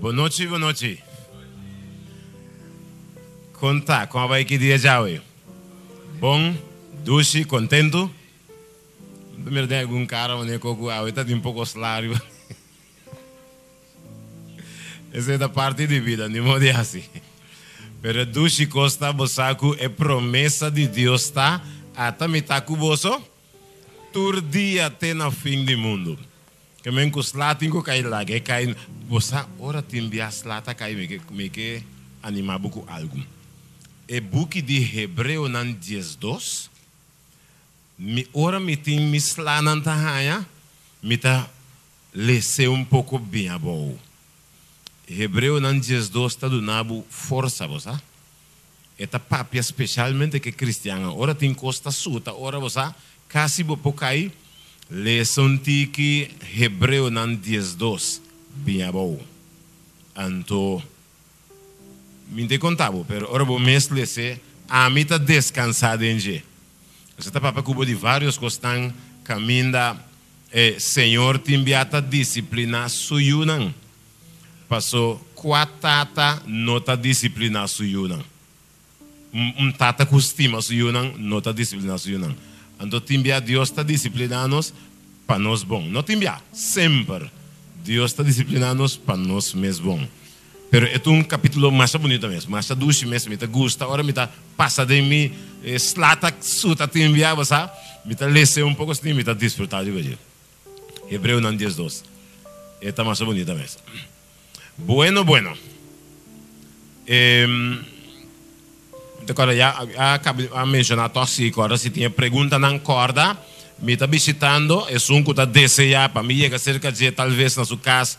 Bon nochi, bon nochi. Kon ta? Kon a bai ki dia djawe? Bon, dushi, kontentu? Mi ta mira den algun kara manera ku ku awe ta tin poko sla riba. Esei ta parti di bida, ni modo di hasi. Pero e dushi kos ta bo sa ku e promesa di Dios ta, Ata mi ta ku boso tur dia te na fin di mundu. Ke men ku sla tin ku kai laga e kai. Bo sa ora tin bia sla ta kai mi ke mi ke anima bo ku algu. E buki di Hebreonan 12, mi ora mi tin mi slanan ta haña, mi ta les'é un poko bin abou. Hebreonan 12 ta duna bo forsa, bo sa. E ta papia spesialmente ku e kristiannan. Ora tin kos ta suta, ora bo sa, kasi bo por kai, lesa un tiki Hebreonan 12 bin abou. Anto, mi ta konta bo, pero ora bo mes les'é, ami ta deskansá den dje. Esei ta papia ku bo di vários kosnan kaminda e Señor tin bia ta disipliná su yunan. Paso kua tata no ta disipliná su yunan? Un tata ku stima su yunan no ta disipliná su yunan. Anto tin bia Dios ta disipliná nos pa nos bon. No tin bia, semper Dios ta disipliná nos pa nos mes bon. Pero e ta un kapítulo masha bunita mes, masha dushi mes. Mi ta gusta ora mi ta pasa den mi sla ta suta tin bia, bo sa. Mi ta lese un poko asina i mi ta disfrutá riba dje. Hebreonan 12. E ta masha bunita mes. Bueno, bueno. Mi ta kòrda ya a kaba a menshoná tòg si kòrda si tin e preguntanan kòrda mi ta bishitando esun ku ta deseá pa mi yega serka dje talves na su kas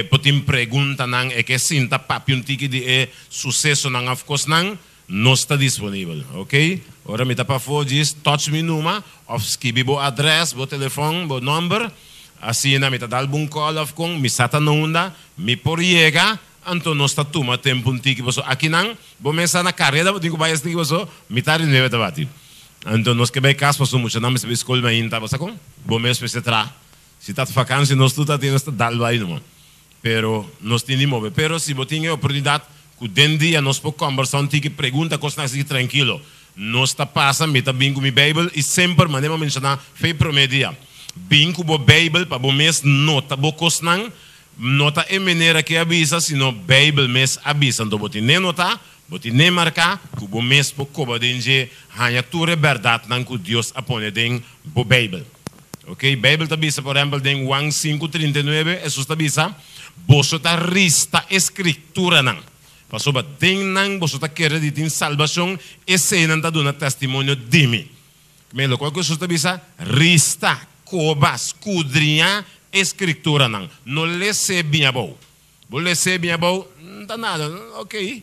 por tin preguntanan e ke sinta papia un tiki di e susesonan òf kosnan nos ta disponibel ok ora mi ta pafó djis touch mi numa òf skibi bo adrès bo telefòn bo nòmber asina mi ta dal bo un kòl òf kon mi sa ta na unda mi por yega Anto nos ta tuma tempu un tiki paso akinan bo mes sa na kareda bo tin ku bai es tiki paso mitar di nuebe ta bati. Anto nos ke bai kas paso muchanan mester bai skol mainta bo sa kon bo mes mester traha. Si ta vakansi nos tur ta tin nos ta dal bai numa. Pero nos tin di mobe. Pero si bo tin e oportunidat ku den dia nos por kombersa un tiki pregunta kosnan así trankilo. Nos ta pasa mi ta bin ku mi beibel i semper manera mi a menshona fe prome dia bin ku bo beibel pa bo mes nota bo kosnan. No ta e manera ke a bisa, sino Beibel mes a bisa. Anto bo tin ne notá, bo tin ne marká ku bo mes por koba den dje haña tur e bèrdatnan ku Dios a pone den bo Beibel. Oke, Beibel ta bisa, por ehèmpel, den Juan 5:39, Hesus ta bisa, Boso ta rista e Skrituranan, pasobra den nan boso ta kere di tin salbashon, eseinan ta duna testimonio di mi. Me lokual ku Hesus ta bisa, Rista, koba, skudriñá e Skrituranan. No les'é bin abou. Bo les'é bin abou, no ta nada, ok.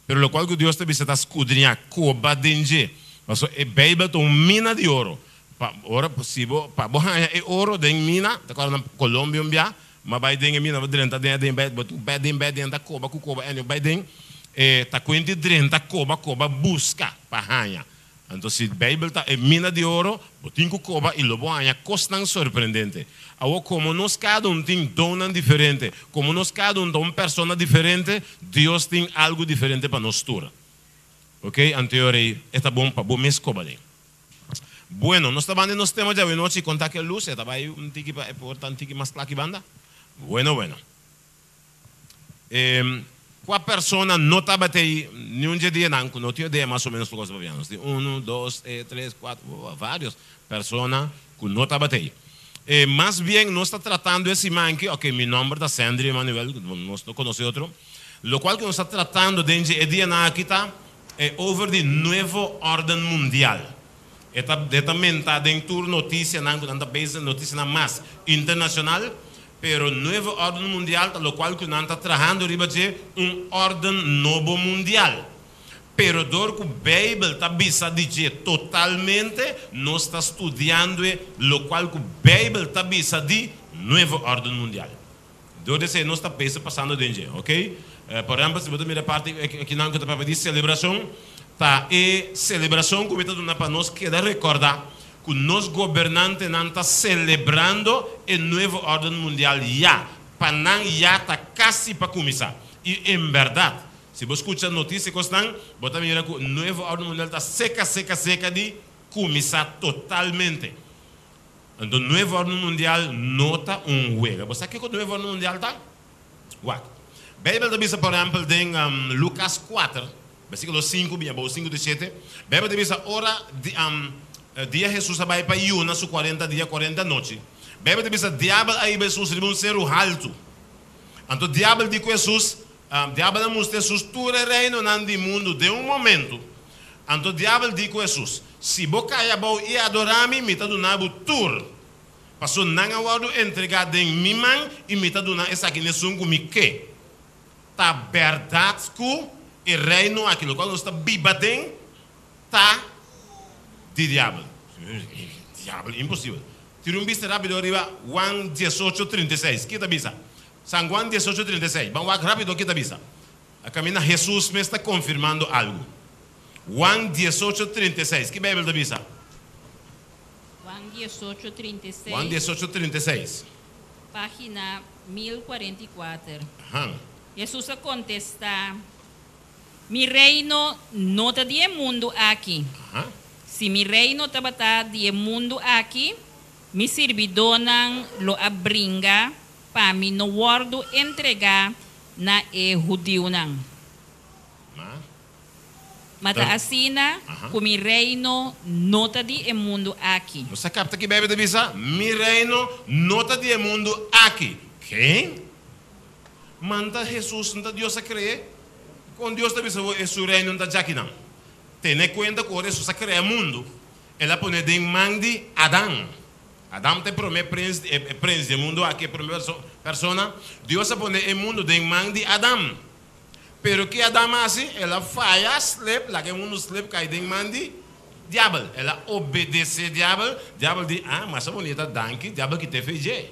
Pero lokual ku Dios ta bisa ta skudriñá, koba den dje. Pasobra e Beibel ta un mina di oro. Pa ora si bo pa bo haña e oro den mina, ta kòrda na Colombia un bia, m'a bai den e mina, bo drenta den aden bai, bo bai den bai den ta koba ku koba, anyway bai den, e ta kuenti drenta koba koba buska pa haña. Anto si Beibel ta e mina di oro, bo tin ku koba i lo bo haña kosnan sorprendente. Awor, komo nos kada un tin donnan diferente, komo nos kada un ta un persona diferente, Dios tin algu diferente pa nos tur. Ok, anto e ora ei e ta bon pa bo mes koba den. Bueno, nos ta banda nos tema djawe nochi, konta ku e lus e ta bai un tiki pa e por ta un tiki mas kla ki banda. Bueno, bueno. Kua persona no tabata ei niun dje dianan ku no tin idea mas o menos loke nos ta papia? Nos tin unu, dos, tres, kuater, varios persona ku no tabata ei. Mas bien nos ta tratando e siman aki, ok, mi nomber ta Sandry Emanuel, nos no konosé otro. Lokual ku nos ta tratando den dje e dianan aki ta over di nuevo orden mundial. E ta e ta menta den tur notisianan ku nan ta bezig, notisianan mas internashonal. Pero nuevo orden mundial ta locual cu nan ta trahando riba dje, un orden nobo mundial. Pero dor cu Bijbel ta bisa di dje totalmente, nos ta studiando e locual cu Bijbel ta bisa di nuevo orden mundial. Dor di esey nos ta bezig pasando den dje, ok? Por ehempel, si bo ta mira e parti akinan cu ta papia di celebracion, ta e celebracion cu mi ta duna pa nos keda recorda ku nos gobernantenan ta selebrando e nuevo orden mundial ya. Pa nan ya ta kasi pa kuminsá. I en bèrdat, si bo skucha notisia kosnan, bo ta mira ku nuevo órden mundial ta seka seka seka di kuminsá totalmente. Anto nuevo órden mundial no ta un wega. Bo sa kiko nuevo órden mundial ta? Wak. Beibel ta bisa por ehèmpel den Lukas kuater, versíkulo sinku bin abou sinku te shete, Beibel ta bisa ora dia Hesus a bai pa yuna su kuarenta dia kuarenta nochi, Beibel ta bisa diabel a hiba Hesus riba un seru haltu. Anto diabel di ku Hesus, diabel a mustra Hesus tur e reinonan di mundu den un momentu. Anto diabel di ku Hesus, Si bo kai abou i adorá mi, mi ta duna bo tur. Pasobra nan a wòrdu entregá den mi man i mi ta duna esaki na esun ku mi ke. Ta bèrdat ku e reino aki, lokual nos ta biba den, ta di diabel. Diabel? Imposibel. Tira un bista rápido riba Juan diesocho trinta i seis. Ki ta bisa? San Juan diesocho trinta i seis. Ban wak rápido ki ta bisa. A kaminda Hesus mes ta konfirmando algu. Juan diesocho trinta i seis. Ki Beibel ta bisa? Juan diesocho trinta i seis. Juan diesocho trinta i seis. Página 1044. Ahan. Hesus a kontestá, Mi reino no ta di e mundu aki. Ahan. Si mi reino tabata di e mundu aki, mi sirbidónan lo a bringa pa mi no wòrdu entregá na e hudiunan. Ma. Ma ta asina ku mi reino no ta di e mundu aki. Nos a kapta ki Beibel ta bisa, Mi reino no ta di e mundu aki. Ken? Ma nta Hesus, nta Dios a kre'é? Kon Dios ta bisa bo e su reino nta djakinan? Tene kuenta ku ora Hesus a krea mundu, el a pone den man di Adan. Adam ta e promé prins, e prins di e mundu aki, e promé persona. Dios a pone e mundu den man di Adam. Pero ki Adam a hasi? El a faya, slip, laga e mundu slip kai den man di Diabel. El a obedesé Diabel. Diabel di, Ah, masha bunita, danki. Diabel kit'é fe dje.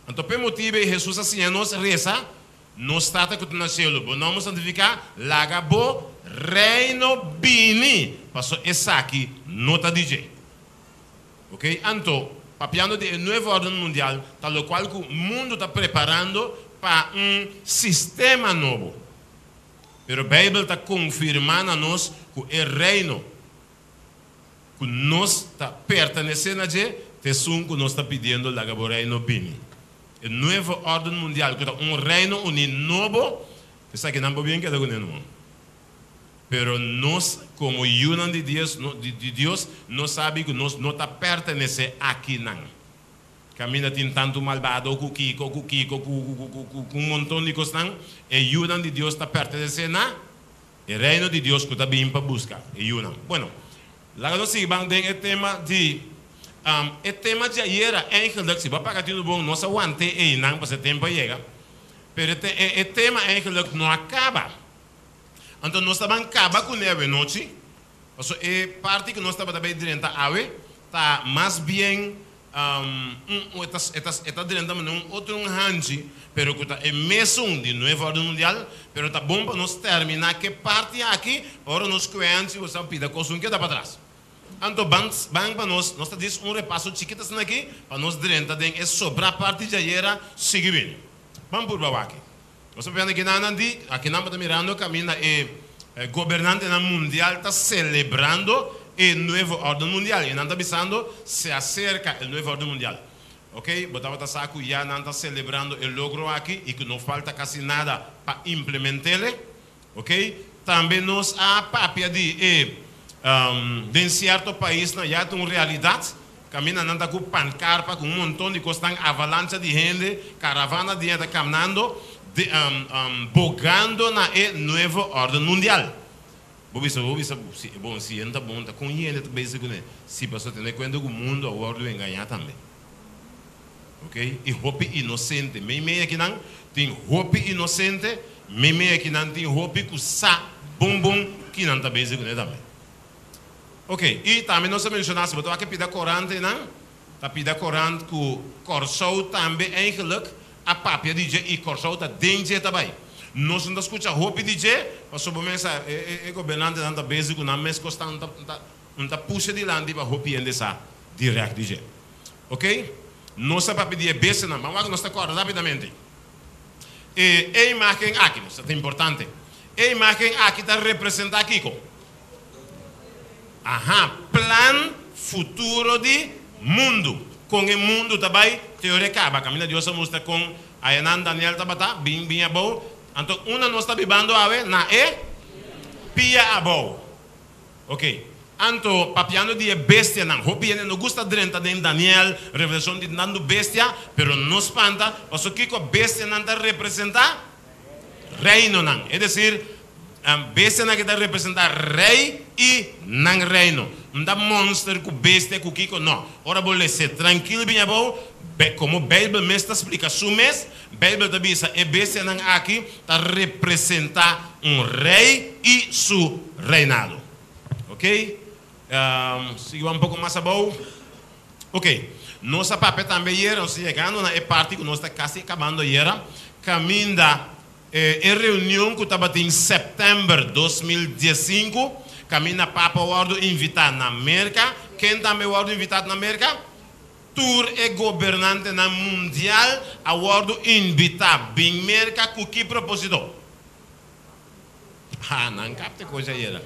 Anto p'e motibu ei Hesus a siña nos resa, Nos Tata ku ta na shelu, bo nòmber santifiká, laga bo Reino bini. Pasobra esaki no ta di dje. Ok, anto, papiando di e nuevo orden mundial, ta locual cu mundo ta preparando pa un sistema nobo. Pero Bijbel ta confirma na nos cu e reino cu nos ta pertenece na dje ta esun cu nos ta pidiendo laga bo reino bini. E nuevo orden mundial cu ta un reino uni nobo, esakinan por bien keda cune no. Pero nos komo yunan di Dios, di Dios, nos sabi ku nos no ta pertenesé akinan. Kaminda tin tantu malbado ku kiko, ku kiko, ku, ku, ku, ku, ku un monton di kosnan, e yunan di Dios ta pertenesé na e Reino di Dios ku ta bin pa buska e yunan. Bueno, laga nos sigui ban den e tema di, e tema djayera, eigenlijk, si bo a paga tinu bon, nos a want'é einan pasobra e tempu a yega, pero e tema eigenlijk no a kaba. Anto nos ta ban kaba kuné awenochi, pasobra e parti ku nos tabata bai drenta awe ta mas bien un e ta e ta e ta drenta manera un otro un hanchi, pero ku ta e mesun di Nuevo Orden Mundial, pero ta bon pa nos terminá ku e parti aki, pa ora nos kue hanchi bo sa pida kos un keda patras. Anto ban ban pa nos, nos ta dis un repaso chikit asina aki pa nos drenta den e sobrá parti djayera sigui bini. Ban purba wak. Nos ta pensando kinanan di, akinan bo ta mirando kaminda e gobernantenan mundial ta selebrando e nuevo orden mundial i nan ta bisando se aserka el nuevo orden mundial. Ok, bo tabata sa ku ya nan ta selebrando e logro aki i ku no falta kasi nada pa implement'ele. Ok, tambe nos a papia di e den sierto paisnan ya ta un realidat, kaminda nan ta ku pankarpa ku un monton di kosnan, avalancha di hende, karavana di hende ta kamnando de bogando na e nuevo orden mundial. Bo bisa, bo bisa, si e bon, si e no ta bon, ta kon hende ta bezig kuné? Si, pasobra tene kuenta ku mundu a wòrdu engañá tambe. Ok, i hopi inosente. Meimei akinan tin hopi inosente, meimei akinan tin hopi ku sa bon bon ki nan ta bezig kuné tambe. Ok, i tambe nos a menshoná si bo ta wak e pida korant einan, ta pida korant ku Kòrsou tambe eigenlijk a papia di dje i Kòrsou ta den dje ta bai. Nos no ta skucha hopi di dje pasobra bo mes sa e gobernantenan ta bezig ku nan mes kos ta ta pusha dilanti pa hopi hende sa dirèkt di dje. Ok? Nos a papia di e bestianan. Ban wak nos ta kòrda rápidamente. E e imágen aki, nos ta importante. E imágen aki ta representá kiko? Aha, plan futuro di mundu. Kon e mundu ta bai, te ora e kaba. Kaminda Dios a mustra kon ayanan Daniel tabata, bin bin abou. Anto unda nos ta bibando awe? Na e pia abou. Ok. Anto, papiando di e bestianan, hopi hende no gusta drenta den Daniel, Revelashon di tantu bestia, pero no spanta, pasobra kiko bestianan ta representá? Reinonan. Es desir, bestianan aki ta representá rei i nan reino. No ta monster ku bestia ku kiko, no. Ora bo les'é trankil bin abou, komo Beibel mes ta splika su mes, Beibel ta bisa e bestianan aki ta representá un rei i su reinado. Ok, sigui un poko mas abou. Ok, nos a papia tambe ayera, nos ta yegando na e parti ku nos ta kasi kabando ayera, kaminda e reunion ku tabatin sèptèmber 2015, kaminda Papa wòrdu invitá na Merka. Ken tambe wòrdu invitá na Merka? Tur e gobernantenan mundial a wòrdu invitá bin Merka ku ki propósito? Ha, nan kapta e kos ayera.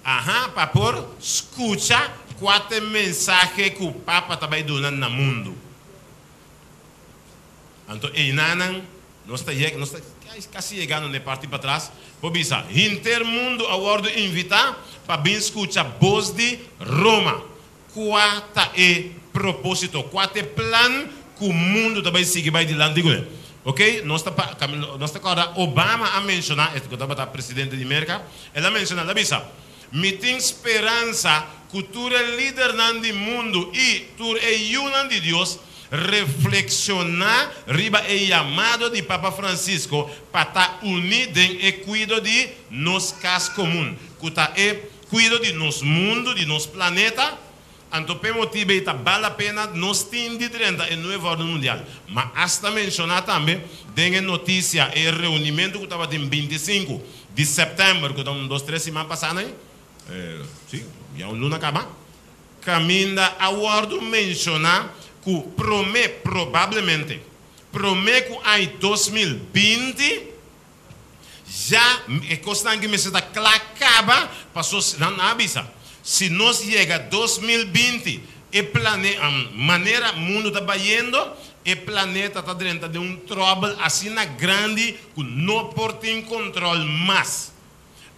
Aha, pa por skucha kua ta e mensahe ku Papa ta bai duna na mundu. Anto einanan nos ta yega, nos ta kasi yegando na e parti patras, por bisa, henter mundu a wòrdu invitá pa bin skucha bos di Roma. Kua ta e propósito? Kua ta e plan ku mundu ta bai sigui bai dilanti kuné? Oke, nos ta pa, nos ta kòrda Obama a menshoná, e ku tabata presidente di Merka, el a menshoná, el a bisa, Mi tin speransa ku tur e lidernan di mundu i tur e yunan di Dios reflekshoná riba e yamado di Papa Francisco pa ta uní den e kuido di nos kas komun, ku ta e kuido di nos mundu, di nos planeta. Anto p'e motibu ei ta bal la pena nos tin di drenta e Nuevo Orden Mundial. Ma asta menshoná tambe den e notisia e reunimentu ku tabatin 25 di sèptèmber, ku ta un dos tres siman pasá na ei, sí, ya un luna kaba, Kaminda a wòrdu menshoná ku promé, probablemente, promé ku aña 2020, ya e kosnan aki mester ta kla kaba, paso nan a bisa, si nos yega 2020, e plane, manera mundu ta bayendo, e planeta ta drenta den un tròbel asina grandi ku no por tin kontròl mas.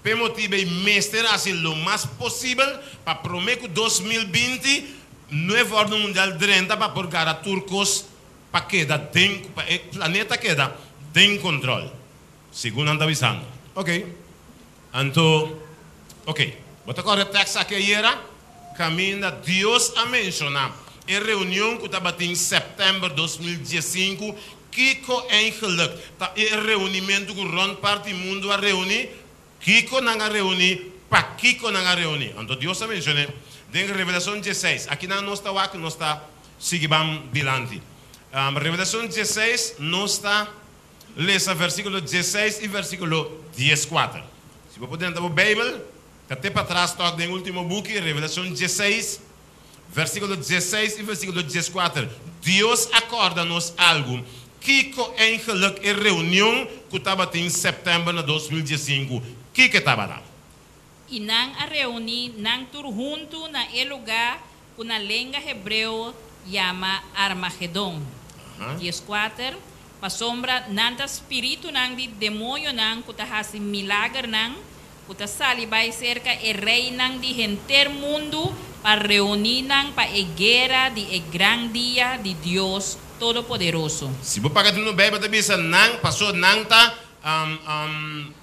P'e motibu ei mester hasi lo mas posibel pa promé ku 2020 Nuevo Orden Mundial drenta pa por gara tur kos pa keda den pa e planeta keda den kontrol, segun nan ta bisando. Oke, anto oke, bo ta kòrda e tèks aki ayera? Kaminda Dios a menshoná e reunion ku tabatin sèptèmber 2015 Kiko eigenlijk ta e reunimentu ku rònt parti mundu a reuní? Kiko nan a reuní? Pakiko nan a reuní? Anto Dios a menshon'é den Revelashon 16. Akinan nos ta wak, nos ta sigui ban dilanti. Revelashon 16, nos ta lesa versíkulo 16 i versíkulo 14. Si bo por drenta bo Beibel, ta te patras tòg den último buki, Revelashon 16. Versíkulo 16 i versíkulo 14, Dios a kòrda nos algu. Kiko eigenlijk e reunion ku tabatin sèptèmber na 2015, kiko e tabata? I nan a reuní nan tur huntu na e lugá ku na lenga hebreo yama Armagedon. 14, Pasobra nan ta spiritunan di demoñonan ku ta hasi milagernan, ku ta sali bai serka e reinan di henter mundu pa reuní nan pa e guera di e gran dia di Dios Todopoderoso. Si bo paga tinu Beibel ta bisa nan, paso nan ta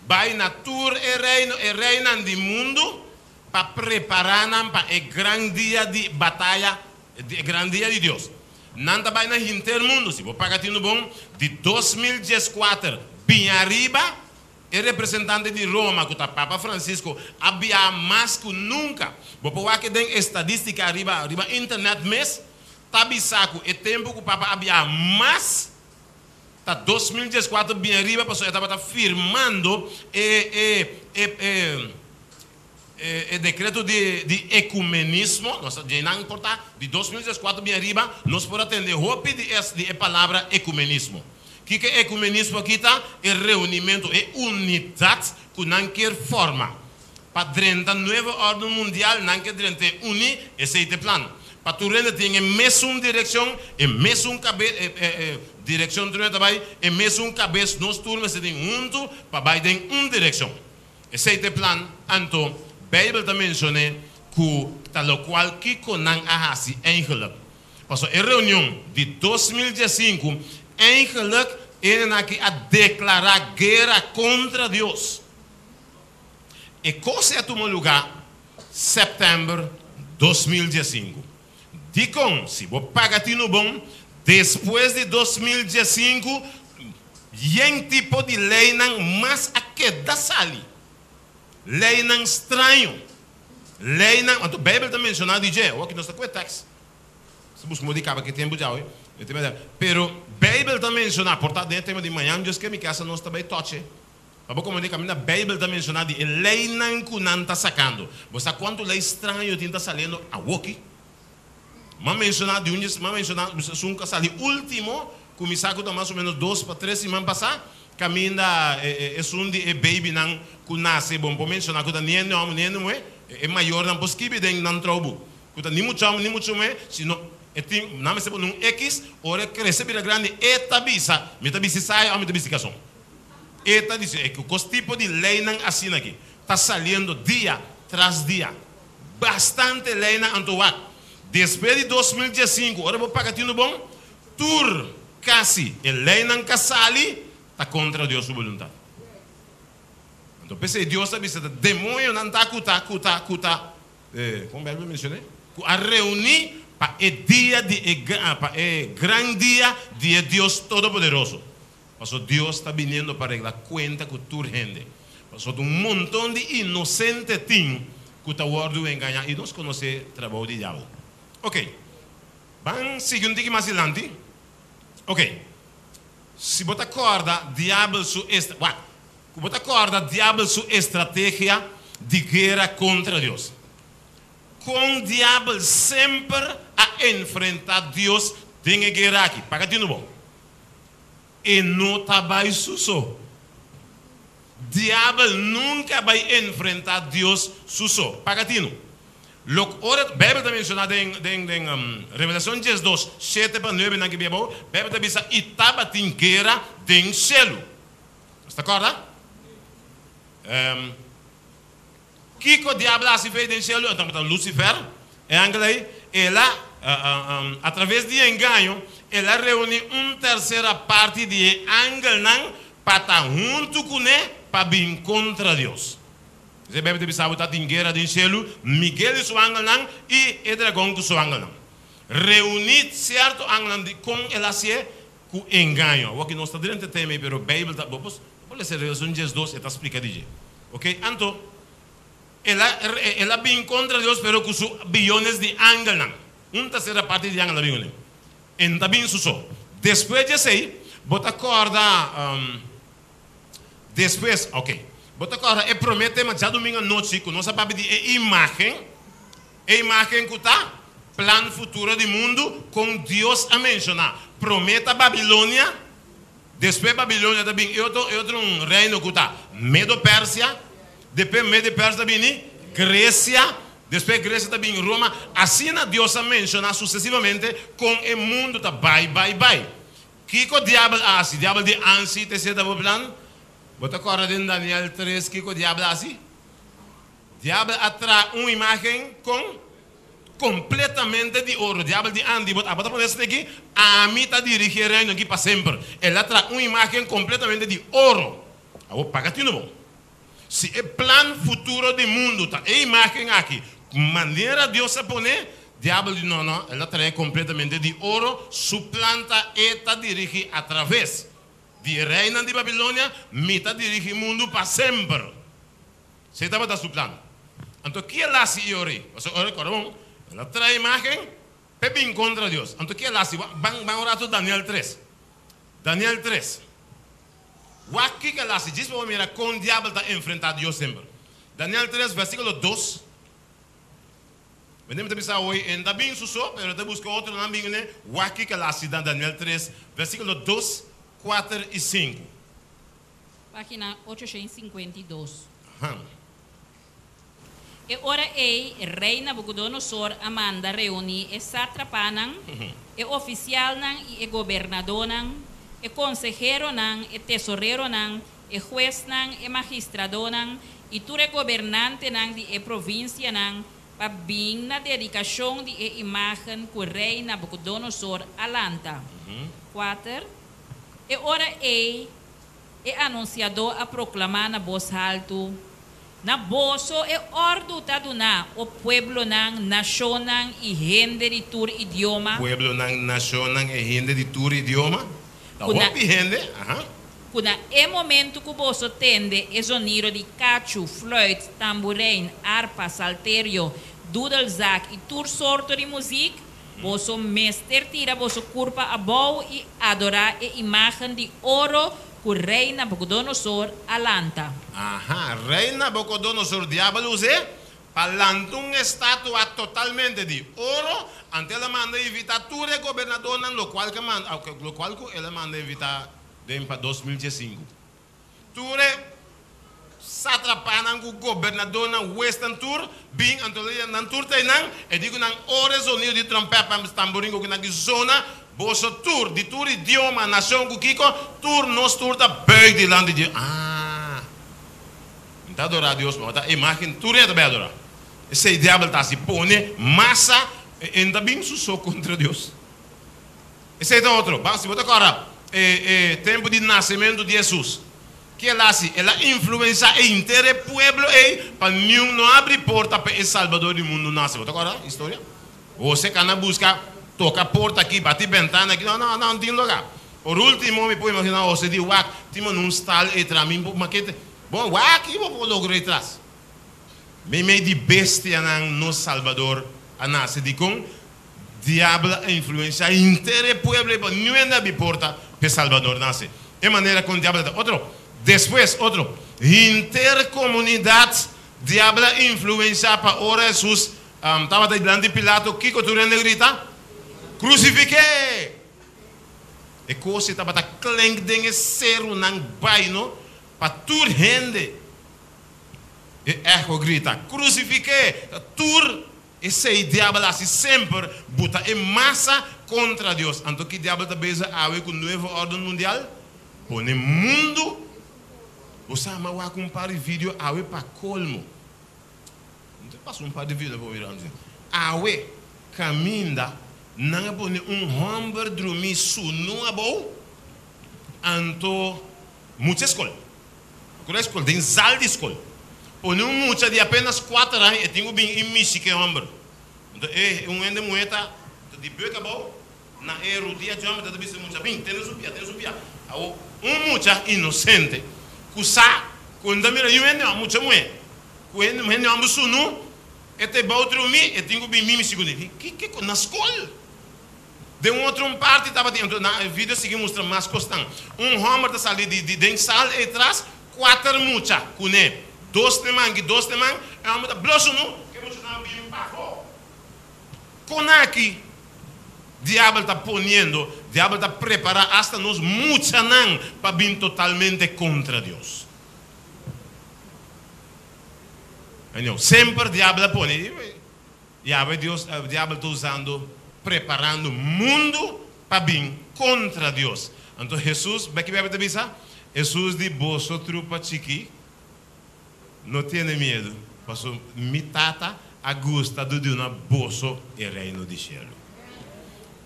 bai na tur e reino, e reinan di mundu pa prepará nan pa e gran dia di bataya, e gran dia di Dios. Nan ta bai na henter mundu. Si bo paga tinu bon, di 2014 bin ariba, e representante di Roma, ku ta Papa Francisco, a biaha mas ku nunka. Bo por wak den estadístika riba riba internet mes, ta bisa ku e tempu ku Papa a biaha mas ta 2014 bin ariba pasobra e tabata firmando e e e e. E dekreto di ekumenismo, nos ta dje nan importá, di 2014 bin ariba, nos por a tende hopi di es di e palabra ekumenismo. Kiko e ekumenismo aki ta? E reunimentu, e unidat ku nan kier forma pa drenta nuevo órden mundial, nan ke drenta e uni, esei ta e plan. Pa tur hende tin e mesun direkshon, e mesun kabe, e direkshon tur hende ta bai, e mesun kabes, nos tur mester tin huntu pa bai den un direkshon. Esei ta e plan. Anto, Beibel ta menshon'é ku ta lokual kiko nan a hasi eigenlik. Pasobra e reunion di 2015, eigenlik hendenan aki a deklará guera kontra Dios. E kos ei a tuma lugá sèptèmber 2015. Dikon? Si bo paga tinu bon, despues di 2015, yen tipo di leinan mas a keda sali. Leinan straño. Leinan, anto Beibel ta menshoná di dje, awor ki nos ta ku e tèks. Si busca modo di kaba ki tempu djawe, e tema djawe. Pero Beibel ta menshoná, por ta den e tema di mañan Dios ke mi kasa nos ta bai tòch'e. Pa bo komprendé kaminda Beibel ta menshoná di e leinan ku nan ta sakando. Bo sa kuantu lei straño tin ta saliendo awoki? M'a menshoná di un dje, m'a menshoná esun ku a sali último, ku mi sa ku ta mas o ménos dos pa tres siman pasá, kaminda esun di e beibinan ku nase, bo no por menshoná ku ta ni hende hòmber ni hende muhé, e mayornan por skibi den nan troubu ku ta ni mucha hòmber ni mucha muhé, sino e tin, nan mester pone un ekis, ora e krese bira grandi e ta bisa, mi ta bisti saya òf mi ta bisti kason. E ta dici e cu cos tipo di leynan asina aki ta saliendo dia tras dia. Bastante leynan anto wak. Despues di 2015 ora bo paga tino bon, tur casi e leynan ca sali ta contra Dios su boluntad. Anto p'esey Dios ta bisa ta demoñonan ta cu ta cu ta cu ta con Bijbel mencione? Cu a reuni pa e dia di e pa e gran dia di e Dios Todopoderoso. Paso Dios ta biniendo pa regla cuenta cu tur hende. Paso un monton di inocente tin cu ta wordo engaña y nos conoce trabou di diabel. Ok, ban sigui un tiki mas dilanti. Ok, si bo ta corda diabel su est wak, cu bo ta corda diabel su estrategia di guera contra Dios. Con diabel semper a enfrenta Dios den e guera aki? Paga tinu bo. E no ta bai su so. Diabel nunka a bai enfrentá Dios su so. Paga tinu. Lok ora Beibel ta menshoná den den den Revelashon 12, shete pa nuebe nan ki bia abou, Beibel ta bisa i tabatin guera den shelu. Nos ta kòrda? Kiko diabel a hasi fei den shelu? E tabata Lucifer, e angel ei. El a, atraves di engaño, el a reuní un tersera parti di e angelnan pa ta huntu kuné pa bin kontra Dios. Esei Beibel ta bisa bo ta tin guera den shelu, Miguel i su angelnan i e dragon ku su angelnan. Reuní sierto angelnan di kon el a hasié? Ku engaño. Awor ki nos ta drenta e tema ei, pero Beibel ta, bo por lesa Revelacion 12, e ta splika di dje. Ok, anto, el a, el a bin kontra Dios pero ku su biyones di angelnan. Un tersera parti di angelnan a bin kuné. E no ta bin su so. Despues di esei, bo ta kòrda, despues, ok, bo ta kòrda e promé tema djadumingu anochi ku nos a papia di e imágen, E imágen ku ta plan futuro di mundu kon Dios a menshoná. Promé ta Babilonia, despues Babilonia ta bin e otro e otro un reino ku ta Medo-Persia, despues Medo-Persia ta bini Gresia, despues Gresia ta bin Roma. Asina Dios a menshoná susesivamente kon e mundu ta bai bai bai. Kiko diabel a hasi? Diabel di ansi ta esei ta bo plan? Bo ta kòrda den Daniel 3 kiko diabel a hasi? Diabel a traha un imágen kon kompletamente di oro. Diabel di Andy, bo tabata pone esaki aki? Ami ta dirigí e reino aki pa semper. El a traha un imágen kompletamente di oro. Awor paga tinu bon. Si e plan futuro di mundu ta e imágen aki, manera Dios a pone, Diabel di no, no, el a traha kompletamente di oro, su plan ta e ta dirigí atraves di e reinan di Babilonia, mi ta dirigí mundu pa semper. Esei tabata su plan. Anto ki el hasi i ora ei? Pasobra ora kòrda bon, el a traha imágen p'e bin kontra Dios. Anto ki el hasi? Ban ban un ratu Daniel 3. Daniel 3. Wak kiko el hasi djis pa bo mira kon diabel ta enfrentá Dios semper. Daniel 3, versíkulo 2. Mi ta bisa hoy en da bin so, pero te buska otro nan bin ne waki que la sida Daniel 3, versíkulo 2, 4 i 5. Página 852. E ora ei, rei Nabucodonosor a manda reuní e sátrapanan, e ofisialnan i e gobernadónan, e konseheronan, e tesoreronan, e huesnan, e magistradonan i tur e gobernantenan di e provinsianan pa bin na dedikashon di e imágen ku rei Nabucodonosor a lanta. 4. E ora ei, e anunsiadó a proklamá na bos haltu, Na boso e òrdu ta duná, o pueblonan, nashonnan i hende di tur idioma. Pueblonan, nashonnan i hende di tur idioma. Ta hopi hende, aha. Ku na e momentu ku boso tende e zonido di kachu, fluit, tamburein, arpa, salterio, dudelzak i tur sorto di muzik, boso mester tira boso kurpa abou i adorá e imágen di oro ku Rei Nabukodonosor a lanta. Aha, Rei Nabukodonosor diabel us'é pa lanta un estatua totalmente di oro, anto el a manda invitá tur e gobernadornan, lokual ku manda, lokual ku el a manda invitá den pa 2015. Tur e satrapanan ku gobernadornan, huesnan tur bin, anto nan tur ta einan, e di ku nan ora e zonido di trompèt, tamborin ku nan ki zona, Boso tur, di tur idioma, nacion cu kico, tur nos tur ta buig dilanti di Dios. Ah! Mi ta adora Dios, ma ta imagen tur hende ta bay adora. Esey diabel ta haci, pone masa, e ta bin su so contra Dios. Esey ta otro. Ban, si bo ta corda e tempo di nacemento di Jesus, ki el haci? El a influencia e henter e pueblo ey pa niun no abri porta pa e Salbador di mundo nace. Bo ta corda historia? José cana busca toca porta aki, bati bentana aki, no, no, no tin loga. Por ultimo mi por imagina José di wak, tin mano un stal etras, mi por makete, bon wak aki bo por logra etras. Meimei di bestianan nos Salbador a nace, dicon diabel a influencia henter e pueblo ei pa niun hende a bi porta p'e Salbador nace. E manera con diabel ta otro, despues otro, henter comunidad diabel a influencia pa ora Jesus Tabata dilanti Pilato, kiko tur hende grita? Krusifik'é! E kos ei tabata klenk den e serunan bai, no? Pa tur hende e echo grita, Krusifik'é! Tur esei diabel hasi semper, buta e masa kontra Dios. Anto ki diabel ta bezig awe ku Nuevo Orden Mundial? Pone mundu. Bo sa, mi a wak un par di video awe pa kolmo. Mi ta pasa un par di video pa mira antes. Awe caminda nan a pone un homber drumi sunu abou anto mucha scol. Acorda e scol den zal di scol. Pone un mucha di apenas cuater aña e tin cu bin y mishi cu e homber. Anto e un hende muhe ta di bek abou na e rudia dje homber ta bisa e mucha bin tene su pia tene su pia. Awo un mucha inocente cu sa cu no ta mira yu hende mucha muhe. Ku hende hende hòmber sunu, e ta e bou drumí, e tin ku bin mimi sigun di. Ki ki na skol. Den un otro un parti tabatin, anto na e video sigui mustra mas kosnan. Un hòmber ta sali di di den sal ei tras, kuater mucha kuné, dos den man ki dos den man, e hòmber ta blo sunu, ku e muchanan a bin pafó. Kon aki diabel ta poniendo, diabel ta prepará asta nos muchanan pa bin totalmente kontra Dios. Anyhow, semper diabel a pone, Yahweh Dios, diabel ta usando, preparando mundu pa bin kontra Dios. Anto Hesus, bek ki Bijbel ta bisa? Hesus di, Boso trupa chikí, no tene miedu, pasobra mi Tata a gusta di duna boso e Reino di shelu.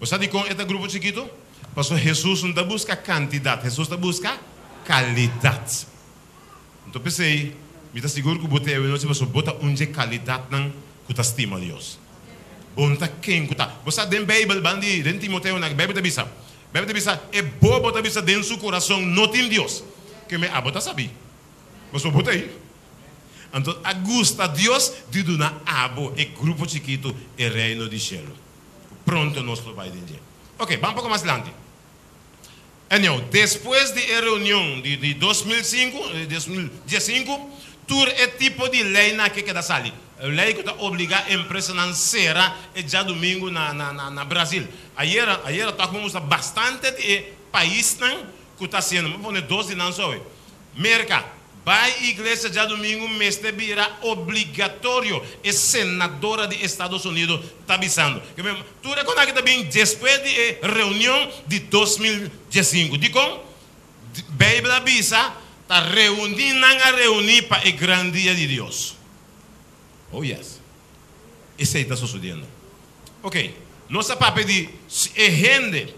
Bo sa dikon e ta grupo chikitu? Pasobra Hesus no ta buska kantidat, Hesus ta buska kalidat. Anto p'esei, mi ta sigur ku bo ta e nochi pasobra bo ta un dje kalidatnan ku ta stima Dios. Bo no ta ken ku ta. Bo sa den Beibel, ban di den Timoteo nan, Beibel ta bisa, Beibel ta bisa, e bobo ta bisa den su kurason, no tin Dios. Ke me abo ta sabí, pasobra bo ta ei. Anto a gusta Dios di duna abo, e grupo chikitu, e Reino di shelu. Ku pronto nos lo bai den dje. Oke, ban poko mas dilanti. Anyhow, despues di e reunion di di 2005, 2015, Tur e tipo di leinan aki keda sali. Lei ku ta obligá empresanan sera e djadumingu na na na Brazil. Ayera ayera tòg mi mustra bastante di e paisnan ku ta hasiendo. Mi pone dos di nan so awe. Merka, bai iglesia djadumingu mester bira obligatorio, e senadora di Estados Unidos ta bisando. Tur e kos aki ta bin despues di e reunion di 2015. Dikon? Beibel a bisa, Ta reuní nan a reuní pa e gran dia di Dios. Oh yes. Esei ta sosodiendo. Ok, nos a papia di e hende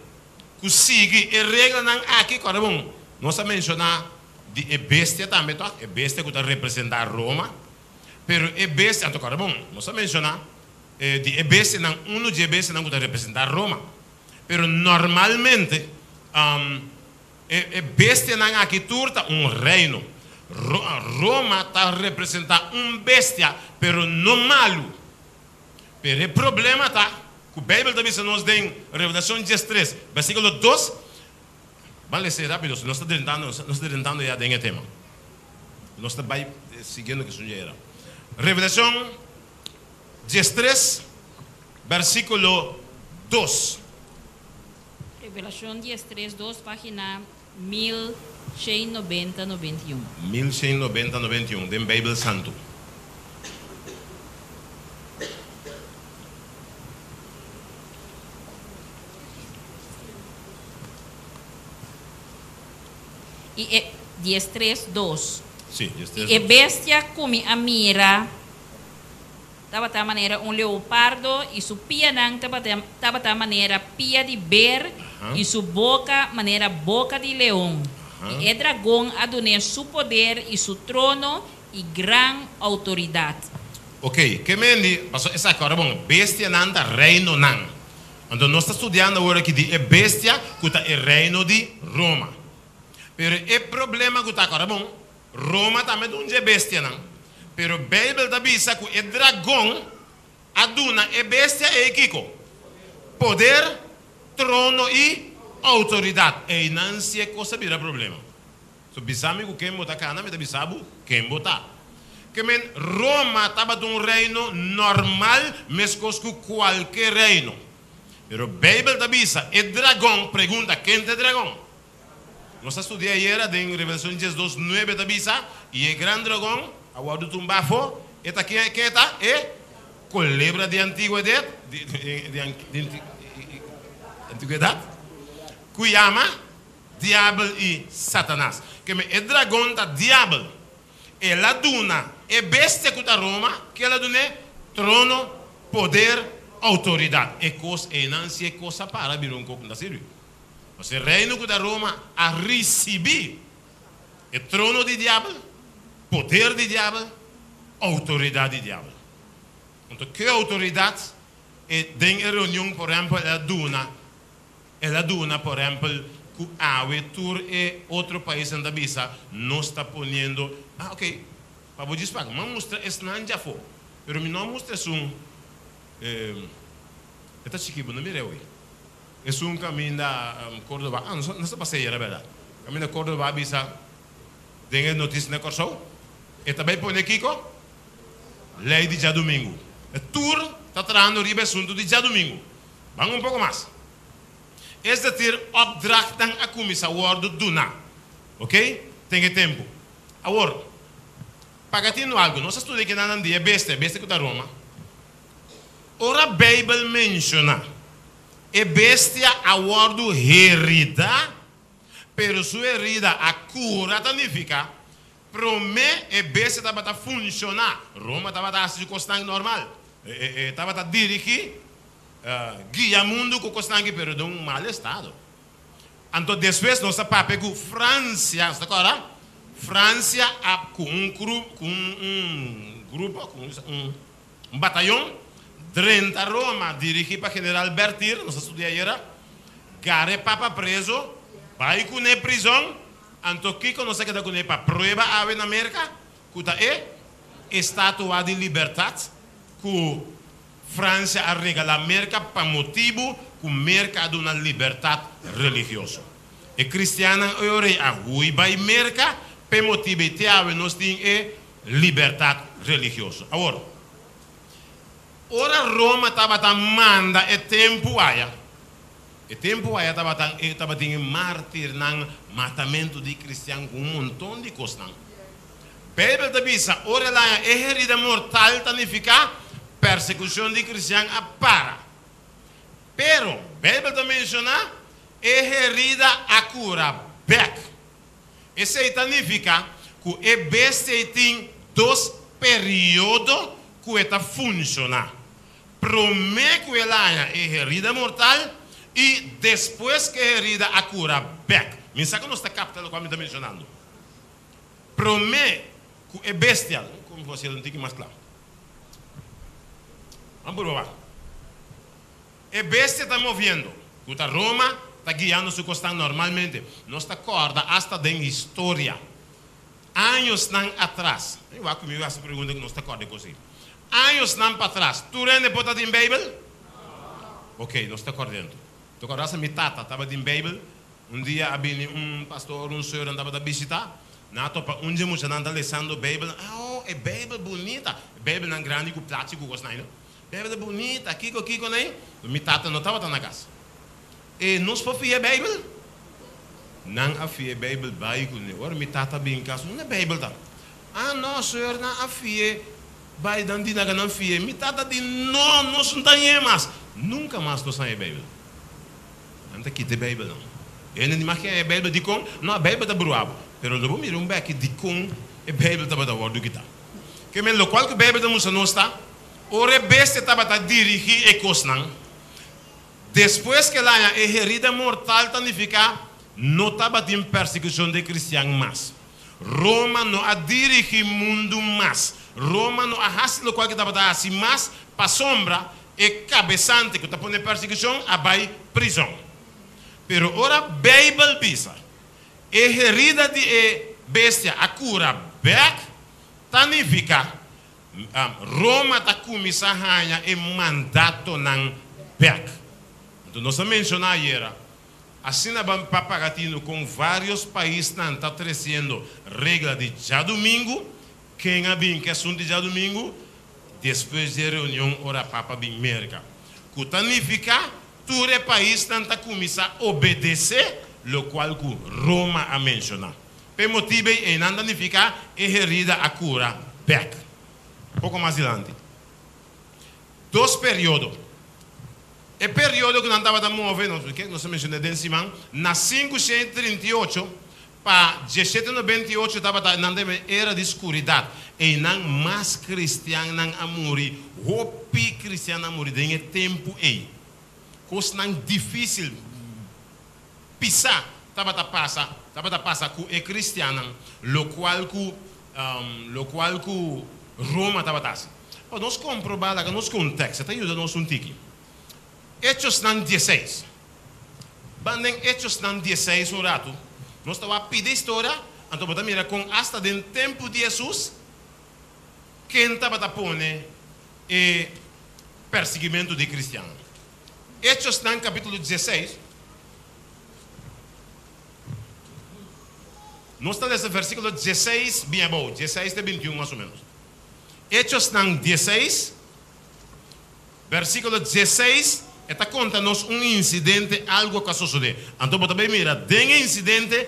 ku sigui e reglanan aki. Kòrda bon, nos a menshoná di e bestia tambe tòg, e bestia ku ta representá Roma. Pero e bestia, anto kòrda bon, nos a menshoná di e bestianan, unu di e bestianan ku ta representá Roma. Pero normalmente e bestianan aki tur ta un reino. Roma ta representa un bestia, pero no malu. Pero e problema ta ku Beibel ta bisa nos den Revelacion 13, versikulo 2, ban lesa e rapido, nos ta drentando, nos ta drentando ya den e tema. Nos ta bai siguiendo ku esun ya era. Revelacion 13, Versíkulo 2. Revelashon 13, 2, página 1190, 91. 1190, 91, den Beibel Santu. I e, 13, 2. Sí, 13, I e 2. bestia ku mi a mira tabata manera un leopardo i su pianan tabata tabata manera pia di ber i su boka manera boka di leon. I e dragon a dun'é su poder i su trono i gran outoridat. Ok, ke men di, pasobra esaki ora bon, bestianan ta reinonan. Anto nos ta studiando awor aki di e bestia ku ta e reino di Roma. Pero e problema ku ta ora bon, Roma tambe ta un dje bestianan. Pero Beibel ta bisa ku e dragon a duna e bestia ei kiko? Poder, trono i outoridat. Einan si e kos a bira problema. So bisa mi ku ken bo ta kana, mi ta bisa bo ken bo ta. Ke men, Roma tabata un reino normal meskos ku kualke reino. Pero Beibel ta bisa e dragon, pregunta, ken ta e dragon? Nos a studia ayera den Revelacion 12, 9 ta bisa, I e gran dragon a wordo tumba afo, e ta ken, ken e ta? E colebra di antiguedet, di, di, di, antiguedad, cu yama Diabel i Satanas. Keme e dragon ta Diabel. El a duna e bestia cu ta Roma, ke el a dun'é? Trono, poder, autoridad. E cos einan si e cos a para bira un coco, no ta sirbi. Nos e reino ku ta Roma a risibí e trono di diabel, poder di diabel, outoridat di diabel. Anto ke outoridat e den e reunion por ehèmpel el a duna? El a duna por ehèmpel ku awe tur e otro paisnan ta bisa nos ta poniendo, ah ok, pa bo djis paga, mi a mustra esnan djafó, pero mi no a mustra esun, e ta chikí bo no mira awe. Esun kaminda Córdoba, ah nos nos ta pasa ayera bèrdat? Kaminda Córdoba a bisa den e notisia na Kòrsou, e ta bai pone kiko? Lei di djadumingu. E tur ta trahando riba e asuntu di djadumingu. Ban un poko mas. Es decir, opdrachtnan a kuminsá wòrdu duná. Oké? Ten e tempu. Awor, paga tinu algu. Nos a studia kinan nan di e bestia, e bestia ku ta Roma. Ora Beibel menshoná e bestia a wòrdu heridá, pero su herida a kura ta nifiká promé e bestia tabata funshoná, Roma tabata hasi su kosnan normal, e tabata dirigí, guia mundu ku kosnan aki pero den un mal estado. Anto despues nos a papia ku Fransia, nos ta kòrda? Fransia a ku un ku un grupo, ku un. Un batayon drenta Roma dirigí pa General Bertier, nos a studia ayera, gara e Papa preso, bai kuné prizon, anto kiko nos a keda kuné pa prueba awe na Merka? Ku ta e Estatua di Libertat ku Fransia a regalá Merka pa motibu ku Merka a duna libertat religioso. E kristiannan e ora ei a hui bai Merka p'e motibu ei te awe nos tin e. Libertat religioso. Awor, ora Roma tabata manda e tempu aya, e tempu aya tabata e tabatin e mártirnan, matamentu di kristian ku un monton di kosnan. Beibel ta bisa, ora el haña e herida mortal ta nifiká persekushon di kristian a para. Pero, Beibel ta menshoná, e herida a kura bèk. Esei ta nifiká ku e bestia ei tin dos periodo ku e ta funshoná, promé ku el haña e herida mortal i despues ku e herida a kura bèk. Mi sa ku nos ta kapta lokual mi ta menshonando. Promé ku e bestia, kon mi por hasiel un tiki mas kla? Ban purba wak. E bestia ta moviendo, ku ta Roma, ta guiando su kosnan normalmente. Nos ta kòrda asta den historia, añosnan atras. Mi wak ku mi hasi pregunta ku nos ta kòrda e kos ei. Añosnan patras, tur hende por ta tin Beibel? Oké, nos ta kòrda anto. Ta kòrda asta mi tata tabatin Beibel. Un dia a bini un pastor, un seur nan tabata bishitá. Nan a topa un dje muchanan ta lesando Beibel. Ah, oh, e Beibel bunita! E Beibelnan grandi ku plachi ku kosnan ei, no? Beibel ta bunita, kiko kiko nei? Mi tata no tabata na kas. E nos por fia e Beibel? Nan a fia e Beibel bai ku ne. Ora mi tata bin kas, unda e Beibel ta? Ah no, soeur, nan a fia bai, nan di laga nan fia. Mi tata di, no, nos no ta hañ'é mas. Nunka mas nos haña e Beibel. Nan ta kita e Beibel nan. Hende di mas ke haña e Beibel, dikon? No, e Beibel ta bruha bo. Pero lo bo mira un beki dikon e Beibel tabata wòrdu kitá. Ke men lokual ku Beibel ta mustra nos ta, Ora e bestia tabata dirigí e kosnan, despues ku el haña e herida mortal ta nifiká no tabatin persekushon di kristian mas. Roma no a dirigí mundu mas. Roma no a hasi lokual ku e tabata hasi mas pasobra e kabesante ku ta pone persekushon a bai prizòn. Pero ora Beibel bisa e herida di e bestia a kura bèk, ta nifiká Roma ta kuminsá haña e mandatonan bèk. Anto nos a menshoná ayera, asina ban pa paga tinu kon vários paisnan ta tresiendo regla di djadumingu. Ken a bin ku e asuntu di djadumingu? Despues di e reunion ora Papa bin Merka. Ku ta nifiká tur e paisnan ta kuminsá obedesé lokual ku Roma a menshoná. P'e motibu ei einan ta nifiká e herida a kura bèk. Poko mas dilanti. Dos periodo. E periodo ku nan tabata move, nos ke nos a menshoná den siman, na 538 pa 1798 tabata nan ta yama era di skuridat. Einan mas kristiannan a muri, hopi kristiannan a muri den e tempu ei. Kosnan difísil. Pisá tabata pasa tabata pasa ku e kristiannan, lokual ku lokual ku Roma tabata hasi. Pa nos komprobá, laga nos ku un tèkst, e ta yuda nos un tiki. Hechosnan dieseis. Ban den Hechosnan dieseis un ratu, nos ta wak pidi historia, anto bo ta mira kon asta den tempu di Hesus, ken tabata pone e persiguimentu di kristiannan. Hechosnan kapítulo dieseis. Nos ta lesa versíkulo dieseis bin abou, dieseis te bintiun mas o ménos. Hechosnan dieseis, versíkulo dieseis, e ta konta nos un insidente, algu ku a sosodé. Anto bo ta bai mira den e insidente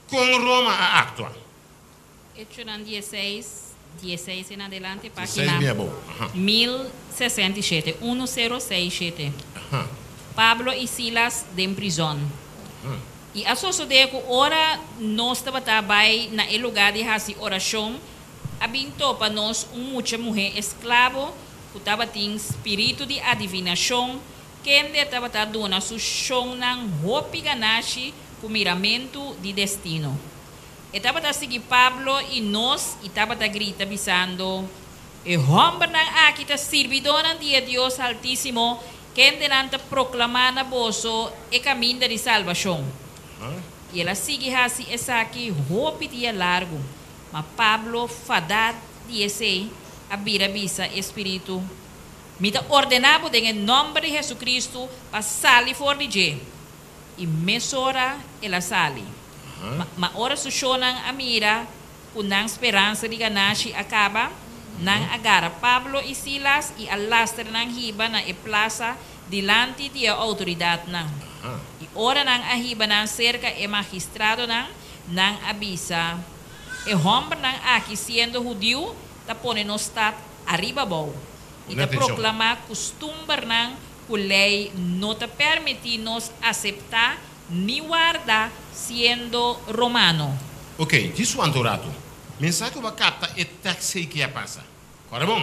kon Roma a aktua. Hechonan dieseis, dieseis en adelante, página 1067, unu sero seis shete. Pablo i Silas den prizòn. I a sosodé ku ora nos tabata bai na e lugá di hasi orashon, a bin topa nos un mucha muhé esklabo ku tabatin spiritu di adivinashon, kende tabata duna su shonnan hopi ganashi ku miramentu di destino. E tabata sigui Pablo i nos i tabata grita bisando, E hòmbernan aki ta sirbidónan di e Dios Haltísimo, kendenan ta proklamá na boso e kaminda di salbashon. I el a sigui hasi esaki hopi dia largu. Ma Pablo, fadá di esei, a bira bisa e spiritu, Mi ta ordená bo den e nòmber di Hesukristu pa sali for di dje. I mesora el a sali. Ma ora su shonnan a mira. ku nan speransa di ganashi a kaba, nan a gara Pablo i Silas i a lastra nan hiba na e plasa dilanti di e outoridatnan. I ora nan a hiba nan serka e magistradonan, nan a bisa, E hòmbernan aki, siendo hudiu, ta pone nos stat ariba abou i Pone ta atenshon. proklamá kustumbernan ku lei no ta permití nos aseptá ni warda siendo romano. Ok, djis wanta un ratu. Mi sa ku bo a kapta e tèks ei ki a pasa. Kòrda bon,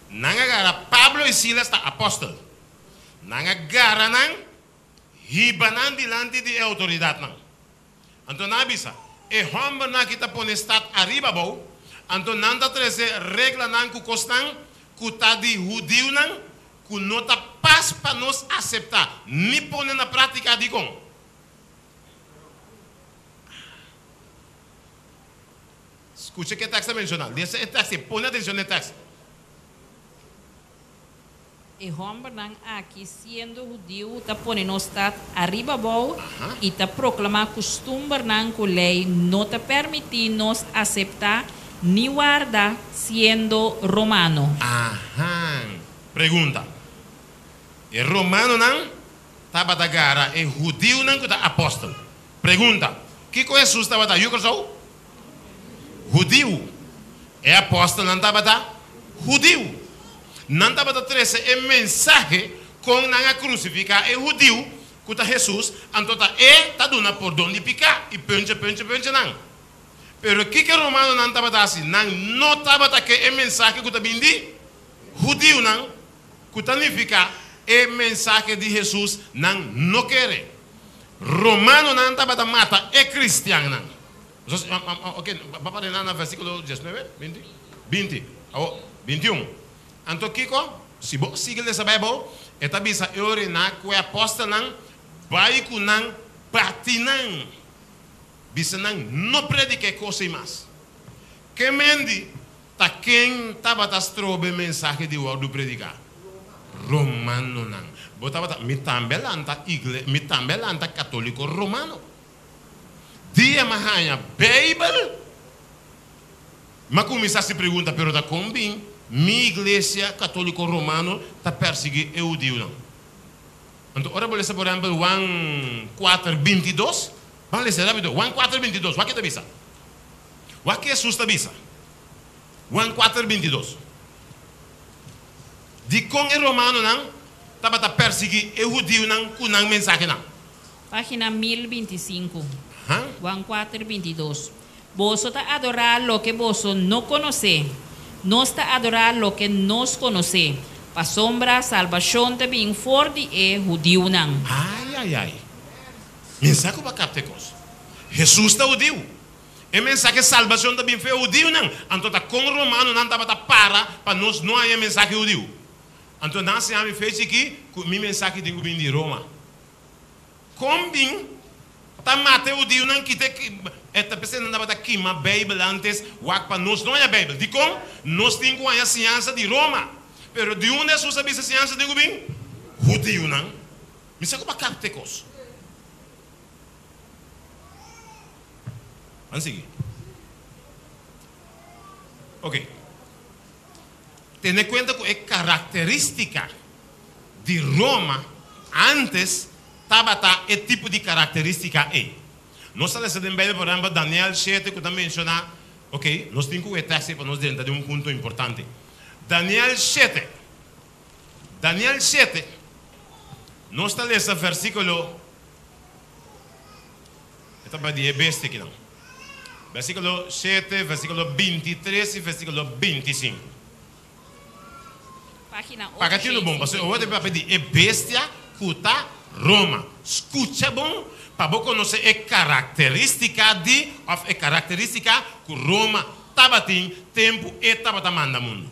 nan a gara Pablo i Silas ta apòstel. Nan a gara nan, hiba nan dilanti di e outoridatnan. Anto nan a bisa, E hòmbernan aki ta pone stat ariba abou, anto nan ta trese reglanan ku kosnan ku ta di hudiunan ku no ta pas pa nos aseptá ni pone na práktika. Dikon? Skucha ke e tèks ta menshoná. Lesa e tèks ei, pone atenshon na e tèks. E hòmbernan aki, siendo hudiu, ta pone nos stat ariba abou i ta proklamá kustumbernan ku lei no ta permití nos aseptá ni warda, siendo romano. Ahan. Pregunta, E romanonan tabata gara e hudiunan ku ta apòstel. Pregunta, Kiko Hesus tabata yu Kòrsou? Hudiu. E apòstelnan tabata hudiu. Nan tabata trese e mensahe kon nan a krusifiká e hudiu ku ta Hesus, anto ta e ta duna pordon di piká i pùnche pùnche pùnche nan. Pero kiko e romanonan tabata hasi? Nan no tabata ke e mensahe ku ta bin di hudiunan, ku ta nifiká e mensahe di Hesus nan no kere. Romanonan tabata mata e kristiannan. Ok, ba para na versíkulo diesnuebe, binti? Binti. Awor, bintiun. Anto kiko? Si bo sigui lesa Beibel, e ta bisa e orina ku e apòstelnan bai ku nan bati nan. Bisa nan no prediká e kos ei mas. Ke mendi ta ken tabata stroba e mensahe di wòrdu prediká? Romanonan. Bo tabata, mi tambe lanta igle, mi tambe lanta katóliko romano. Dia m'a haña Beibel, m'a kuminsá hasi pregunta, pero ta kon bin mi Iglesia Katóliko Romano ta persiguí e hudiunan? Anto ora bo lesa por ehèmpel Juan kuater bintidos, ban lesa rápido, Juan kuater bintidos, wak ke ta bisa? Wak ke Hesus ta bisa? Juan kuater bintidos. Dikon e romanonan tabata persiguí e hudiunan ku nan mensahenan? Página 1025, Juan kuater, bintidos. Boso ta adorá loke boso no konosé. Nos ta adorá loke nos konosé, pasobra salbashon ta bin for di e hudiunan. Ai, ai, ai. Mensahe ku bo a kapta e kos. Hesus ta hudiu. E mensahe salbashon ta bin for e hudiunan. Anto ta kon romanonan tabata para pa nos no haña mensahe hudiu? Anto nan a siña mi fe chikí ku mi mensahe tin ku bin di Roma. Kon bin ta mata e hudiunan kita e ta p'esei nan tabata kima Beibel antes wak pa nos no haña Beibel. Dikon? Nos tin ku haña siñansa di Roma. Pero di unda Hesus a bisa siñansa tin ku bin? Hudiunan. Mi sa ku bo a kapta e kos. Ban sigui. Oke. Tene kuenta ku e karakterístika di Roma ántes tabata e tipo di karakterístika ei. Nos ta lesa den Beibel, por ehèmpel, Daniel shete ku ta menshoná, oke, nos tin ku e tèks ei pa nos drenta den un punto importante. Daniel shete, Daniel shete, nos ta lesa versíkulo, e ta di e bestia akinan. Versíkulo shete, versíkulo bintitres i versíkulo bintisinku. Página Paga tinu bon, pasobra awor ta papia di e bestia ku ta Roma. Skucha bon pa bo konosé e karakterístika di òf e karakterístika ku Roma tabatin tempu e tabata manda mundu.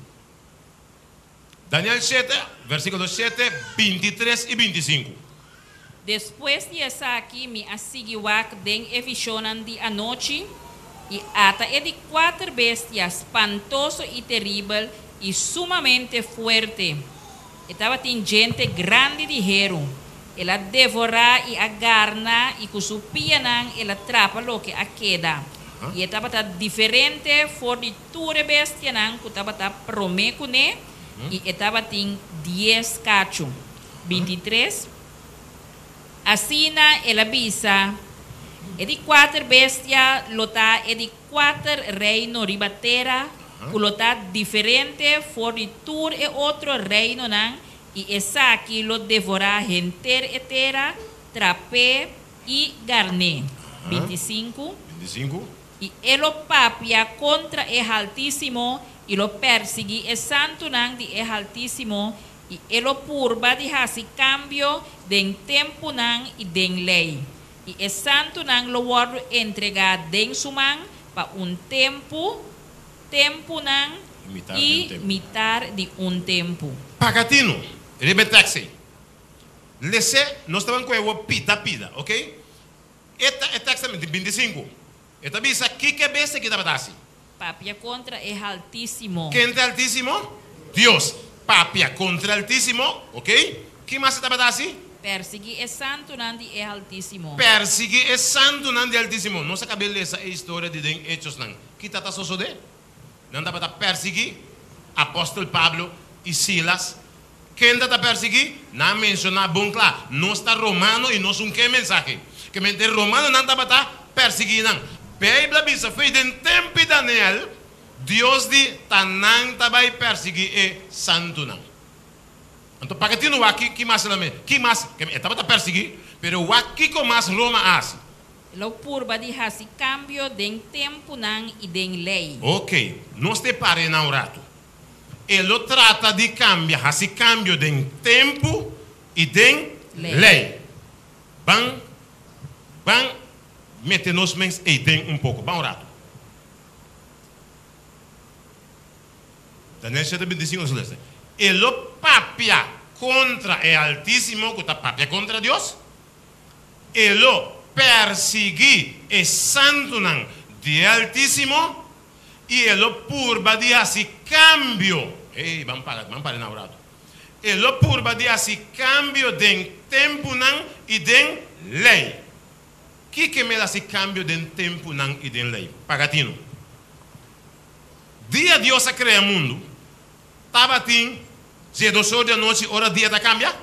Daniel shete, versíkulo shete, bintitres i bintisinku. Despues di esaki mi a sigui wak den e vishonnan di anochi, i ata e di kuater bestia spantoso i teribel i sumamente fuerte. E tabatin djente grandi di heru. El a devorá i a garna i ku su pianan el a trapa loke a keda. I e tabata diferente for di tur e bestianan ku tabata promé kuné, i e tabatin 10 kachu. 23. Asina el a bisa, E di kuater bestia lo ta e di kuater reino riba tera, ku lo ta diferente for di tur e otro reinonan, i esaki lo devorá henter e tera, trap'é i garn'é. 25. 25. I e lo papia kontra e Haltísimo i lo persiguí e santunan di e Haltísimo, i e lo purba di hasi kambio den tempunan i den lei. I e santunan lo wòrdu entregá den su man pa un tempu, tempunan i mitar di un tempu. Paga tinu riba e tekst ei. Les'é, nos ta ban ku e wou pida pida, ok? E ta e tekst ta 25. E ta bisa kiko e bestia aki tabata hasi. Papia kontra e Haltísimo. Ken ta e Altísimo? Dios. Papia kontra e Altísimo, ok? Ki mas e tabata hasi? Persiguí e santunan di e Haltísimo. Persiguí e santunan di e Altísimo. Nos a kab'é lesa e historia di den Hechosnan. Ki ta ta sosodé? Nan tabata persiguí apòstel Pablo i Silas. Ken ta ta persiguí? Nan a menshoná bon kla, Nos ta romano i nos un ke mensahe. Ke mente e romanonan tabata persiguí nan. Beibel a bisa fei den tempu di Daniel, Dios di ta nan ta bai persiguí e santunan. Anto p'ake tin wak ki mas el a me? Ki mas? Ke e tabata persiguí, pero wak kiko mas Roma a hasi? Lo purba di hasi kambio den tempunan i den lei. Oke, nos te para einan un ratu. E lo trata di kambia, hasi kambio den tempu i den lei. Ban, ban mete nos mes eiden un poko. Ban un ratu. Daniel shete 25 nos lesa. E lo papia kontra e Altísimo, ku ta papia kontra Dios. E lo persiguí e santunan di e Altísimo i e lo purba di hasi kambio. Ey, ban para, ban para na un ratu. E lo purba di hasi kambio den tempunan i den lei. Kiko mel hasi kambio den tempunan i den lei? Paga tinu. Dia Dios a krea mundu, tabatin 12 or di anochi ora dia ta kambia?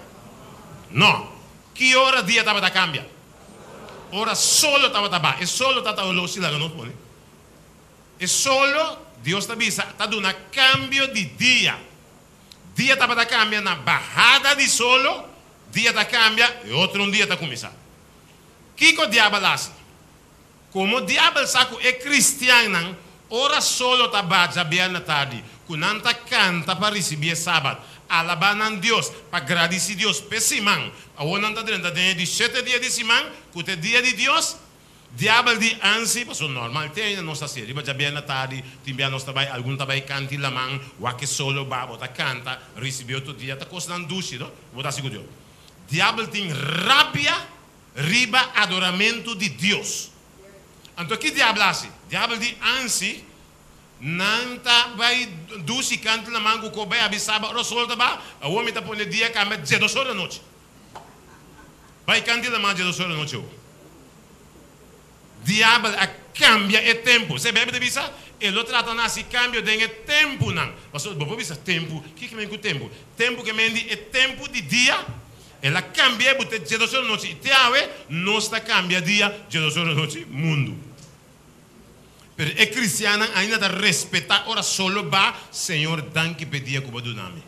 No. Ki ora dia tabata kambia? Ora solo tabata ba. E solo tabata oloshi laga nos pone. E solo, Dios ta bisa, ta duna kambio di dia. Dia tabata kambia na bahada di solo, dia ta kambia i otro un dia ta kuminsá. Kiko diabel a hasi? Komo diabel sa ku e kristiannan ora solo ta ba djabièrnè tardi, ku nan ta kanta pa risibí e sabat, alabá nan Dios, pa gradisí Dios p'e siman, awor nan ta drenta den e di shete dia di siman, ku ta e dia di Dios? Diabel di ansi, pasobra normal te ainda nos ta hasi riba djabièrnè tardi, tin bia nos ta bai, algun ta bai kanti laman, wak e solo ba, bo ta kanta, risibí otro dia, ta kosnan dushi, no? Bo ta hasi ku Dios. Diabel tin rabia riba adoramentu di Dios. Anto ki diabel a hasi? Diabel di ansi, nan ta bai dushi kantu laman ku ko bai abisá bo ora sol ta ba, awor mi ta pone dia kambia 12 ora anochi. Bai kanti laman 12 ora anochi awor. Diabel a kambia e tempu. Esei Beibel ta bisa, e lo trata na hasi kambio den e tempunan. Pasobra bo por bisa tempu, kiko men ku tempu? Tempu ke men di e tempu di dia. El a kambia bo te 12 ora nochi i te awe nos ta kambia dia 12 ora nochi mundu. Pero e kristiannan ainda ta respetá ora solo ba, Señor danki p'e dia ku bo a duna mi.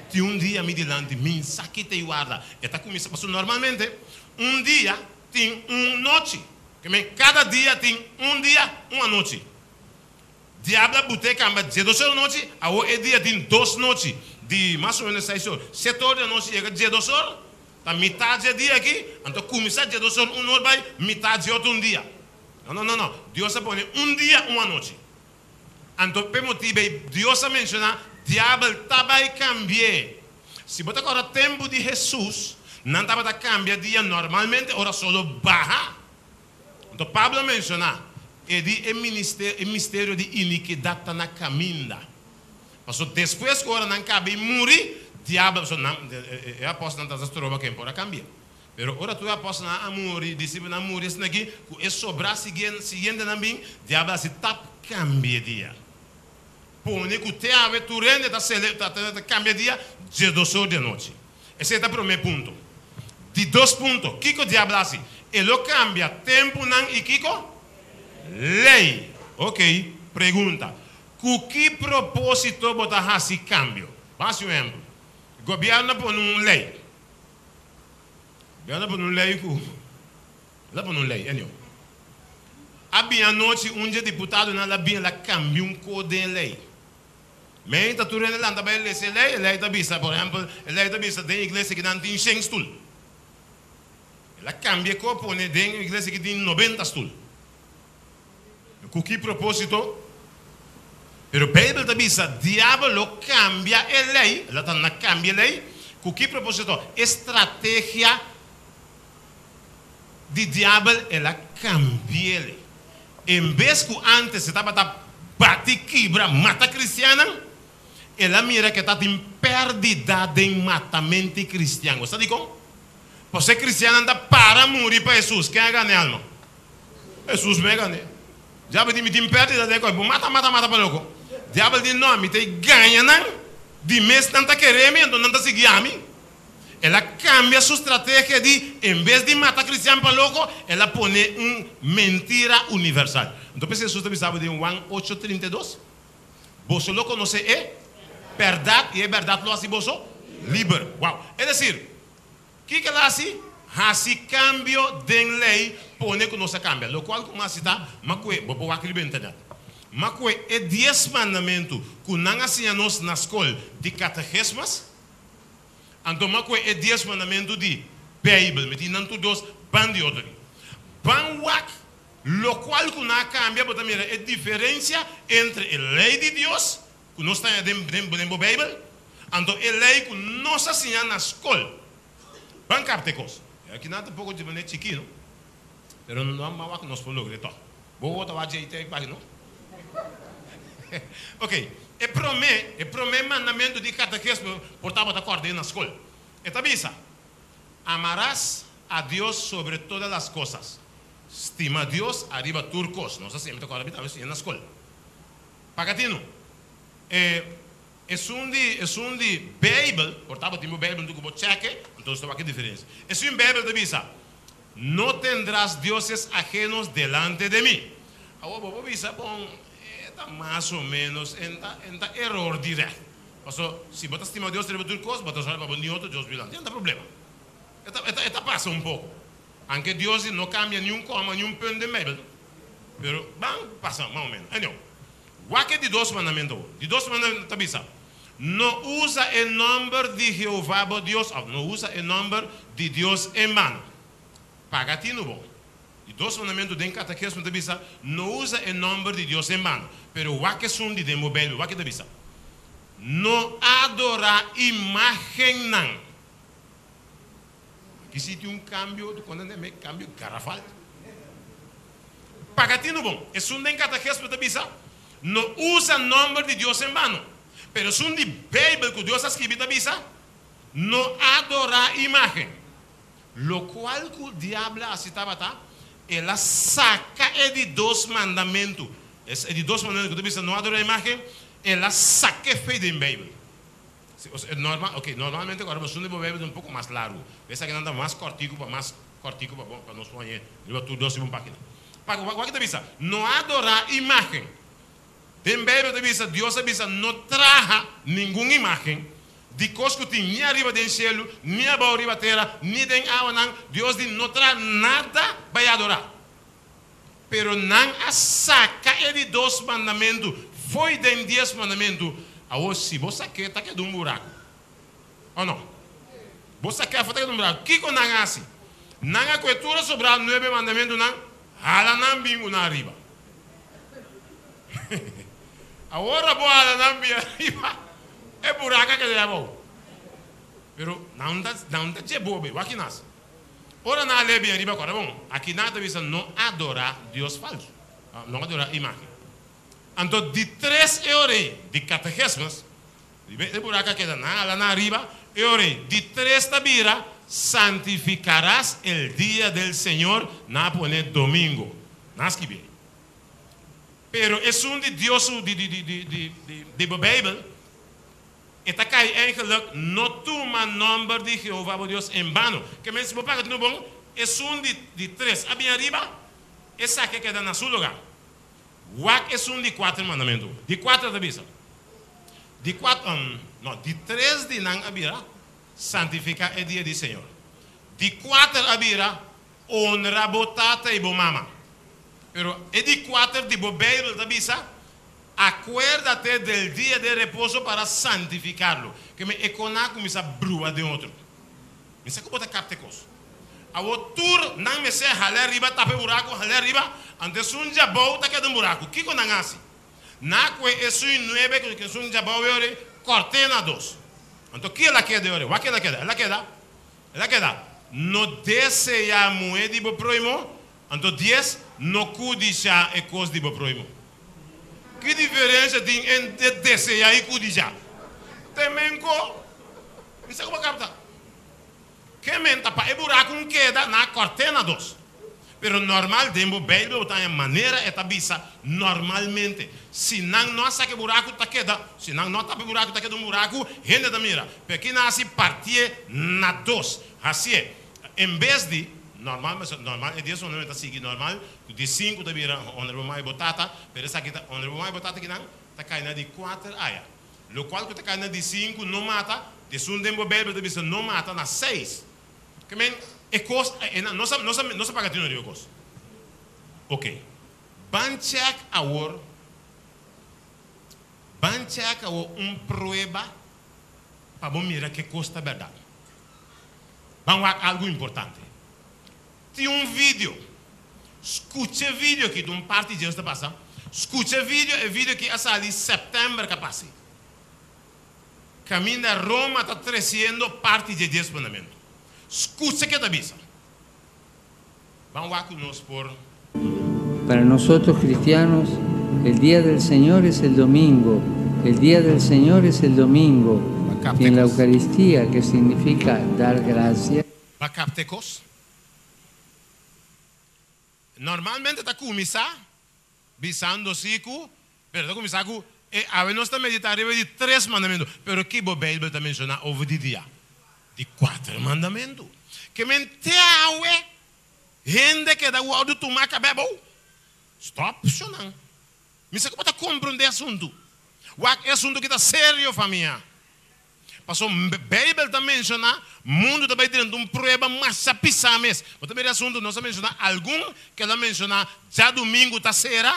Tin un dia mi dilanti mi sa ki ta i warda. E ta kuminsá pasobra normalmente un dia tin un nochi. Ke men kada dia tin un dia un anochi. Diablo a but'é kamba 12 or anochi, awor e dia tin dos nochi di mas o menos seis or. Sete or di anochi yega 12 or, ta mitad dje dia aki, anto kuminsá 12 or un or bai mitad dje otro un dia. No, no, no, no. Dios a pone un dia un anochi. Anto p'e motibu ei Dios a menshoná diabel ta bai kambi'é. Si bo ta kòrda tempu di Hesus, nan tabata kambia dia normalmente ora solo baha. Anto Pablo a menshoná, E di e minister e misterio di inikidat ta na kaminda. Pasobra despues ku ora nan kaba i muri, diabel, pasobra nan, e apòstelnan ta stroba ken por a kambia. Pero ora tur apòstelnan a muri, disipelnan a muri, esnan aki ku e sobrá siguientenan bin, diabel a hasi tap kambia e dia. Pone ku te awe tur hende ta ta kambia dia 12 or di anochi. Esei ta promé punto. Di dos punto, kiko diabel a hasi? E lo kambia tempunan i kiko? Lei. Oké, pregunta, ku ki propósito bo ta hasi kambio? Ban hasi un ehèmpel. Gobièrnu a pone un lei. Gobièrnu a pone un lei ku, el a pone un lei, anyhow. A bin anochi un dje diputadonan la bin el a kambia un kos den e lei. Mei ta tur hende lanta bai lesa e lei, e lei ta bisa, por ehèmpel, e lei ta bisa den iglesia kinan tin shen stul. El a kambia e kos pone den iglesia ki tin 90 stul. Ku ki propósito? Pero Beibel ta bisa, Diabel lo kambia e lei, el a ta na kambia e lei, ku ki propósito? E strategia di Diabel, el a kambia e lei. En bes ku ántes e tabata bati, kibra, mata kristiannan, el a mira ku e ta tin pèrdida den matamenti kristian. Bo sa dikon? Pasobra e kristiannan ta para muri pa Hesus. Ken a gana e alma? Hesus me gané. Diabel di, Mi tin pèrdida den kos. Bo mata, mata, mata pa loko. Diabel di, No, mi ta e gaña nan. Di mes nan ta kere mi, anto nan ta sigui ami. El a kambia su strategia di, en bes di mata kristian pa loko, el a pone un mentira universal. Anto p'esei Hesus ta bisa bo den Juan ocho, 32, Boso lo konosé e bèrdat, i e bèrdat lo hasi boso liber. Wow! Es desir, Kiko el a hasi? Hasi kambio den lei pone ku nos a kambia. Lokual ku mas ta, ma kue, bo por wak riba internet, ma kue e dies mandamentu ku nan a siña nos na skol di kategismus, anto ma kue e dies mandamentu di Beibel. Mi tin nan tur dos ban di otro aki. Ban wak lokual ku nan a kambia, bo ta mira e diferensia entre e lei di Dios ku nos ta haña den bo Beibel, anto e lei ku nos a siña na skol. Ban kapta e kos. Aki nan ta poko di manera chikí, no? Pero no a wak nos por logra e tòg. Bo wou ta wak dje i pagi, no? Ok, e promé, e promé mandamentu di katekismo por tabata kòrda ei na skol. E ta bisa, Amarás a Dios sobre todas las cosas. Stima Dios ariba tur kos. Nos a siña, mi ta kòrda mi tabata siña na skol. Paga tinu. E esun di esun di Beibel, por tabatin bo Beibel huntu ku bo chèk'e, anto nos ta wak e diferensia. Esun Beibel ta bisa, No tendrás dioses ajenos delante de mi. Awor bo por bisa, bon, e ta mas o ménos, e ta e ta eror dirèkt. Paso, si bo ta stima Dios riba tur kos, bo ta sòru pa bo ni otro dios dilanti. E no ta problema. E ta e ta e ta pasa un poko. Anke Dios di no kambia ni un kòma ni un punt den Beibel. Pero ban pasa mas o ménos. Anyhow, wak e di dos mandamentu awor. Di dos mandamentu ta bisa, No usa e nòmber di Jehová bo Dios òf no usa e nòmber di Dios en bano. Paga tinu bon. Di dos mandamentu den katekismo ta bisa, No usa e nòmber di Dios en bano. Pero wak esun di den bo Beibel, wak e ta bisa, No adorá imágennan. Aki si tin un kambio, tu konta den e kambio garafal. Paga tinu bon. Esun den katekismo ta bisa, No usa nòmber di Dios en bano. Pero esun di Beibel ku Dios a skibi ta bisa, No adorá imágen. Lokual ku diablo a hasi tabata, el a saka e di dos mandamentu. E di dos mandamentu ku ta bisa no adorá imágen, el a sak'é fei den Beibel. Normal, ok, normalmente ora bo sunda bo Beibel ta un poko mas largu. Esaki nan ta mas kòrtiku pa mas kòrtiku pa bo pa nos por hañ'é riba tur dos riba un página. Pa wak ta bisa, no adorá imágen. Den Beibel ta bisa, Dios a bisa, no traha ningun imágen di kos ku tin ni ariba den shelu, ni abou riba tera, ni den awanan. Dios di no traha nada bai adorá. Pero nan a saka e di dos mandamentu fo'i den dies mandamentu. Awor, si bo sak'é, ta keda un buraku. O no? Bo sak'é afó, ta keda un buraku. Kiko nan a hasi? Nan a kohe tur e sobrá nuebe mandamentunan, hala nan bin una ariba. Awor ora bo hala nan bin ariba, e buraku a keda ei abou. Pero nan ta, nan ta dje bobe. Wak ki nan hasi. Ora nan a lei bin ariba kòrda bon, aki nan ta bisa no adorá dios falsu, no adorá imágen. Anto di tres e ora ei di kategismus, riba e buraka keda nan a hala nan ariba, e ora ei di tres ta bira. Santificarás el día del Señor, nan a pone domingo. Nan a skibi. Pero esun di Dios su di di di di di di di bo Bijbel, e ta kai eigenlijk no tuma nomber di Jehová bo Dios en bano. Ke men si bo paga tinu bon, esun di di tres a bin ariba, esaki a keda na su lugar. Wak esun di kuater mandamentu. Di kuater ta bisa. Di kuater, no, di tres di nan a bira santifiká e dia di Señor. Di kuater a bira honra bo tata i bo mama. Pero e di kuater di bo Beibel ta bisa, Acuérdate del dia de reposo para santificarlo. Ke men e koná kuminsá brua den otro. Mi sa ku bo ta kapta e kos. Awor tur nan mester hal'é ariba, tapa e buraku, hal'é ariba, anto esun djabou ta keda un buraku. Kiko nan hasi? Nan a kue esun nuebe ku esun djabou e ora ei, kòrt'é na dos. Anto ki el a keda e ora ei? Wak el a keda? El a keda, el a keda, No deseá muhé di bo próhimo, anto dies, No kudishá e kos di bo próhimo. Ki diferensia tin entre deseá i kudishá? Te menko, mi sa ku bo a kapta. Ke men ta pa e buraku un keda na kòrt'é na dos. Pero normal den bo Beibel bo ta haña manera e ta bisa normalmente. Si nan no a saka e buraku ta keda, si nan no a tapa e buraku ta keda un buraku, hende ta mira. Pero aki nan hasi partié na dos. Hasié. En bes di, normal normal e dies mandamentu ta sigui normal, ku di sinku ta bira honra bo mama i bo tata, pero esaki ta honra bo mama i bo tata kinan ta kai na di kuater aya. Lokual ku ta kai na di sinku no mata, esun den bo Beibel ta bisa no mata na seis. Ke men e kos e nan no sa no sa no sa paga tino riba e kos. Oke. Ban chèk awor ban chèk awor un prueba pa bo mira ke kos ta bèrdat. Ban wak algu importante. Tin un video. Skucha e video aki, ta un parti dje nos ta pasa. Skucha e video, e video aki a sali sèptèmber ka pasa. Kaminda Roma ta tresiendo parti dje dies mandamentu. Skucha ke ta bisa. Ban wak ku nos por. Para nosotros cristianos, el día del Señor es el domingo, el día del Señor es el domingo, y en la Eucaristía, que significa dar gracias. Pa kapta e kos. Normalmente ta kuminsá bisando si ku, pero ta kuminsá ku e awe nos ta meditá riba di tres mandamentu. Pero ki bo Beibel ta menshoná over di dia? Di kuater mandamentu. Ke men te awe hende keda wòrdu tumá kabè bou. Stòp shonnan. Mi sa ku bo ta komprondé asuntu. Wak e asuntu ki ta serio, famia. Pasobra Beibel ta menshoná mundu ta bai drenta un prueba masha pisá mes. Bo ta mira e asuntu, nos a menshoná algun ku el a menshoná djadumingu ta sera,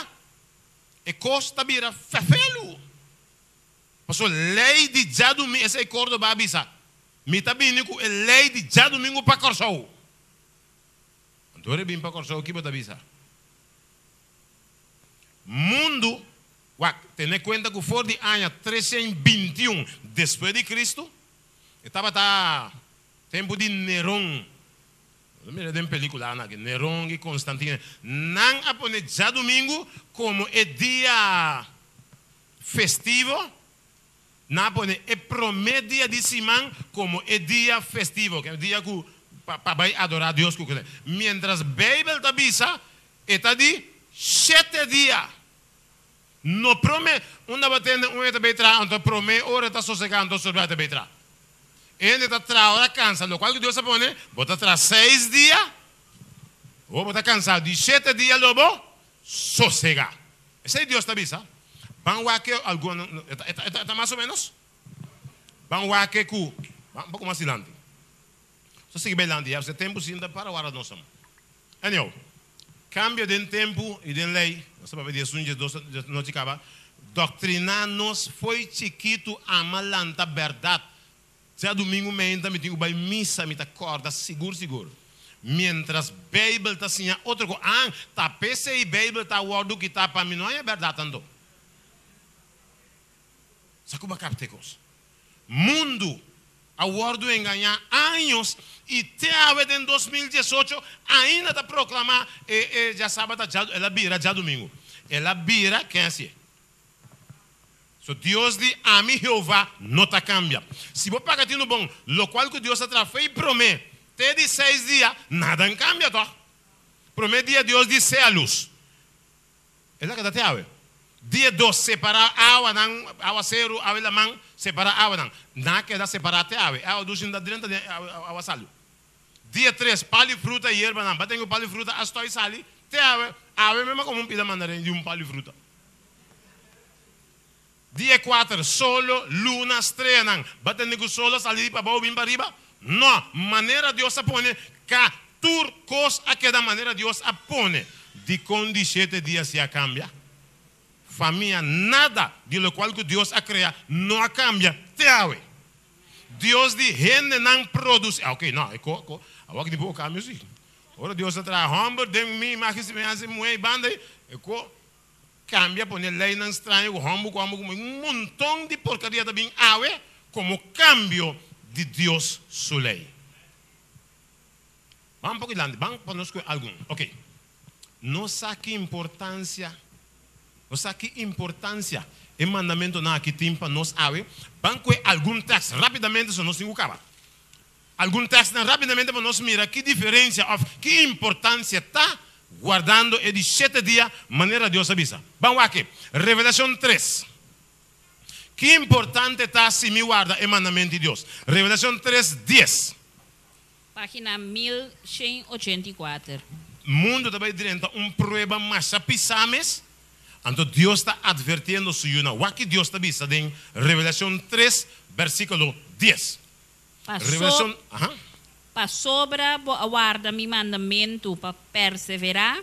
e kos ta bira fefelu. Pasobra lei di djadumingu, esei Córdoba a bisa, mi ta bini ku e lei di djadumingu pa Kòrsou. Anto ora e bini pa Kòrsou, ki bo ta bisa? Mundu Wak, tene kuenta ku for di aña 321 despues di Kristu, e tabata tempu di Neron. Nos a mira den pelikulanan aki, Neron i Konstantino. Nan a pone djadumingu komo e dia festivo. Nan a pone e promé dia di siman komo e dia festivo, ke dia ku pa bai adorá Dios ku Miéntras Beibel ta bisa e ta di shete dia. No prome, unda bo tende un e ta bay traha, anto prome ora e ta sosega anto sobra e ta bay traha. Hende ta traha ora cansa, locual cu Dios a pone, bo ta traha seis dia, o bo ta cansa, di shete dia lo bo sosega. Esey Dios ta bisa. Ban wak e algun, e ta mas o menos? Ban wak e cu, ban un poco mas dilanti. So sigui bay lanti ya, pasobra e tempo sinta para wara nos. Anyhow, kambio den tempu i den lei, nos ta papia di esun djes dos nochi kaba, doktriná nos fo'i chikitu ama lanta bèrdat. Djadumingu meinta mi tin ku bai misa, mi ta kòrda sigur sigur. Miéntras Beibel ta siña otro ku an, ta p'esei Beibel ta wòrdu kitá pa mi no haña bèrdat anto. Sa ku bo a kapta e kos? Mundu a wòrdu engañá años i te awe den 2018 ainda ta proklamá e e djasabat a el a bira djadumingu. El a bira ken hasié? So Dios di ami Jehová no ta kambia. Si bo paga tinu bon lokual ku Dios a traha fe i promé. Te di 6 dia, nada a kambia, toch? Promé dia Dios di sea lus. El a keda te awe. Dia 2, separá awanan, áwaseru, awa laman, separá awanan. Nan a keda separá te awe. Awa dushi no ta drenta den awa salu. Dia 3, palu di fruta i yerbanan. Bo a tende ku palu di fruta a stòi sali te awe. Awe mes m'a kome un pida mandarin di un palu di fruta. Dia 4, solo, luna, streanan. Bo a tende ku solo a sali di pabou bin pariba? No, manera Dios a pone, ka tur kos a keda manera Dios a pone. Dikon di shete dia si a kambia? Famia, nada di lokual ku Dios a krea no a kambia te awe. Dios di hendenan produsí. Ah, ok, no, e ko, ko, awor aki tin poko kambio si. Ora Dios a traha hòmber den mi imágen i semehansa, muhé i banda ei, e ko Kambia pone leinan straño ku hòmber ku hòmber ku muhé. Un monton di porkaria ta bin awe komo kambio di Dios su lei. Ban un poko dilanti, ban pa nos kohe algun. Oke, nos sa ki importansia, nos sa ki importansia e mandamentonan aki tin pa nos awe. Ban kohe algun tèks rápidamente so nos tin ku kaba. Algun tèkstnan rápidamente pa nos mira ki diferensia òf ki importansia ta guardando e di shete dia manera Dios a bisa. Ban wak e. Revelashon tres. Ki importante ta si mi warda e mandamentu di Dios? Revelashon tres, dies. Página 1184. Mundu ta bai drenta un prueba masha pisá mes, anto Dios ta atvertiendo su yunan. Wak ki Dios ta bisa den Revelashon tres, bèrsikulo dies. Revelashon, aha. Pasobra bo a warda mi mandamentu pa perseverá,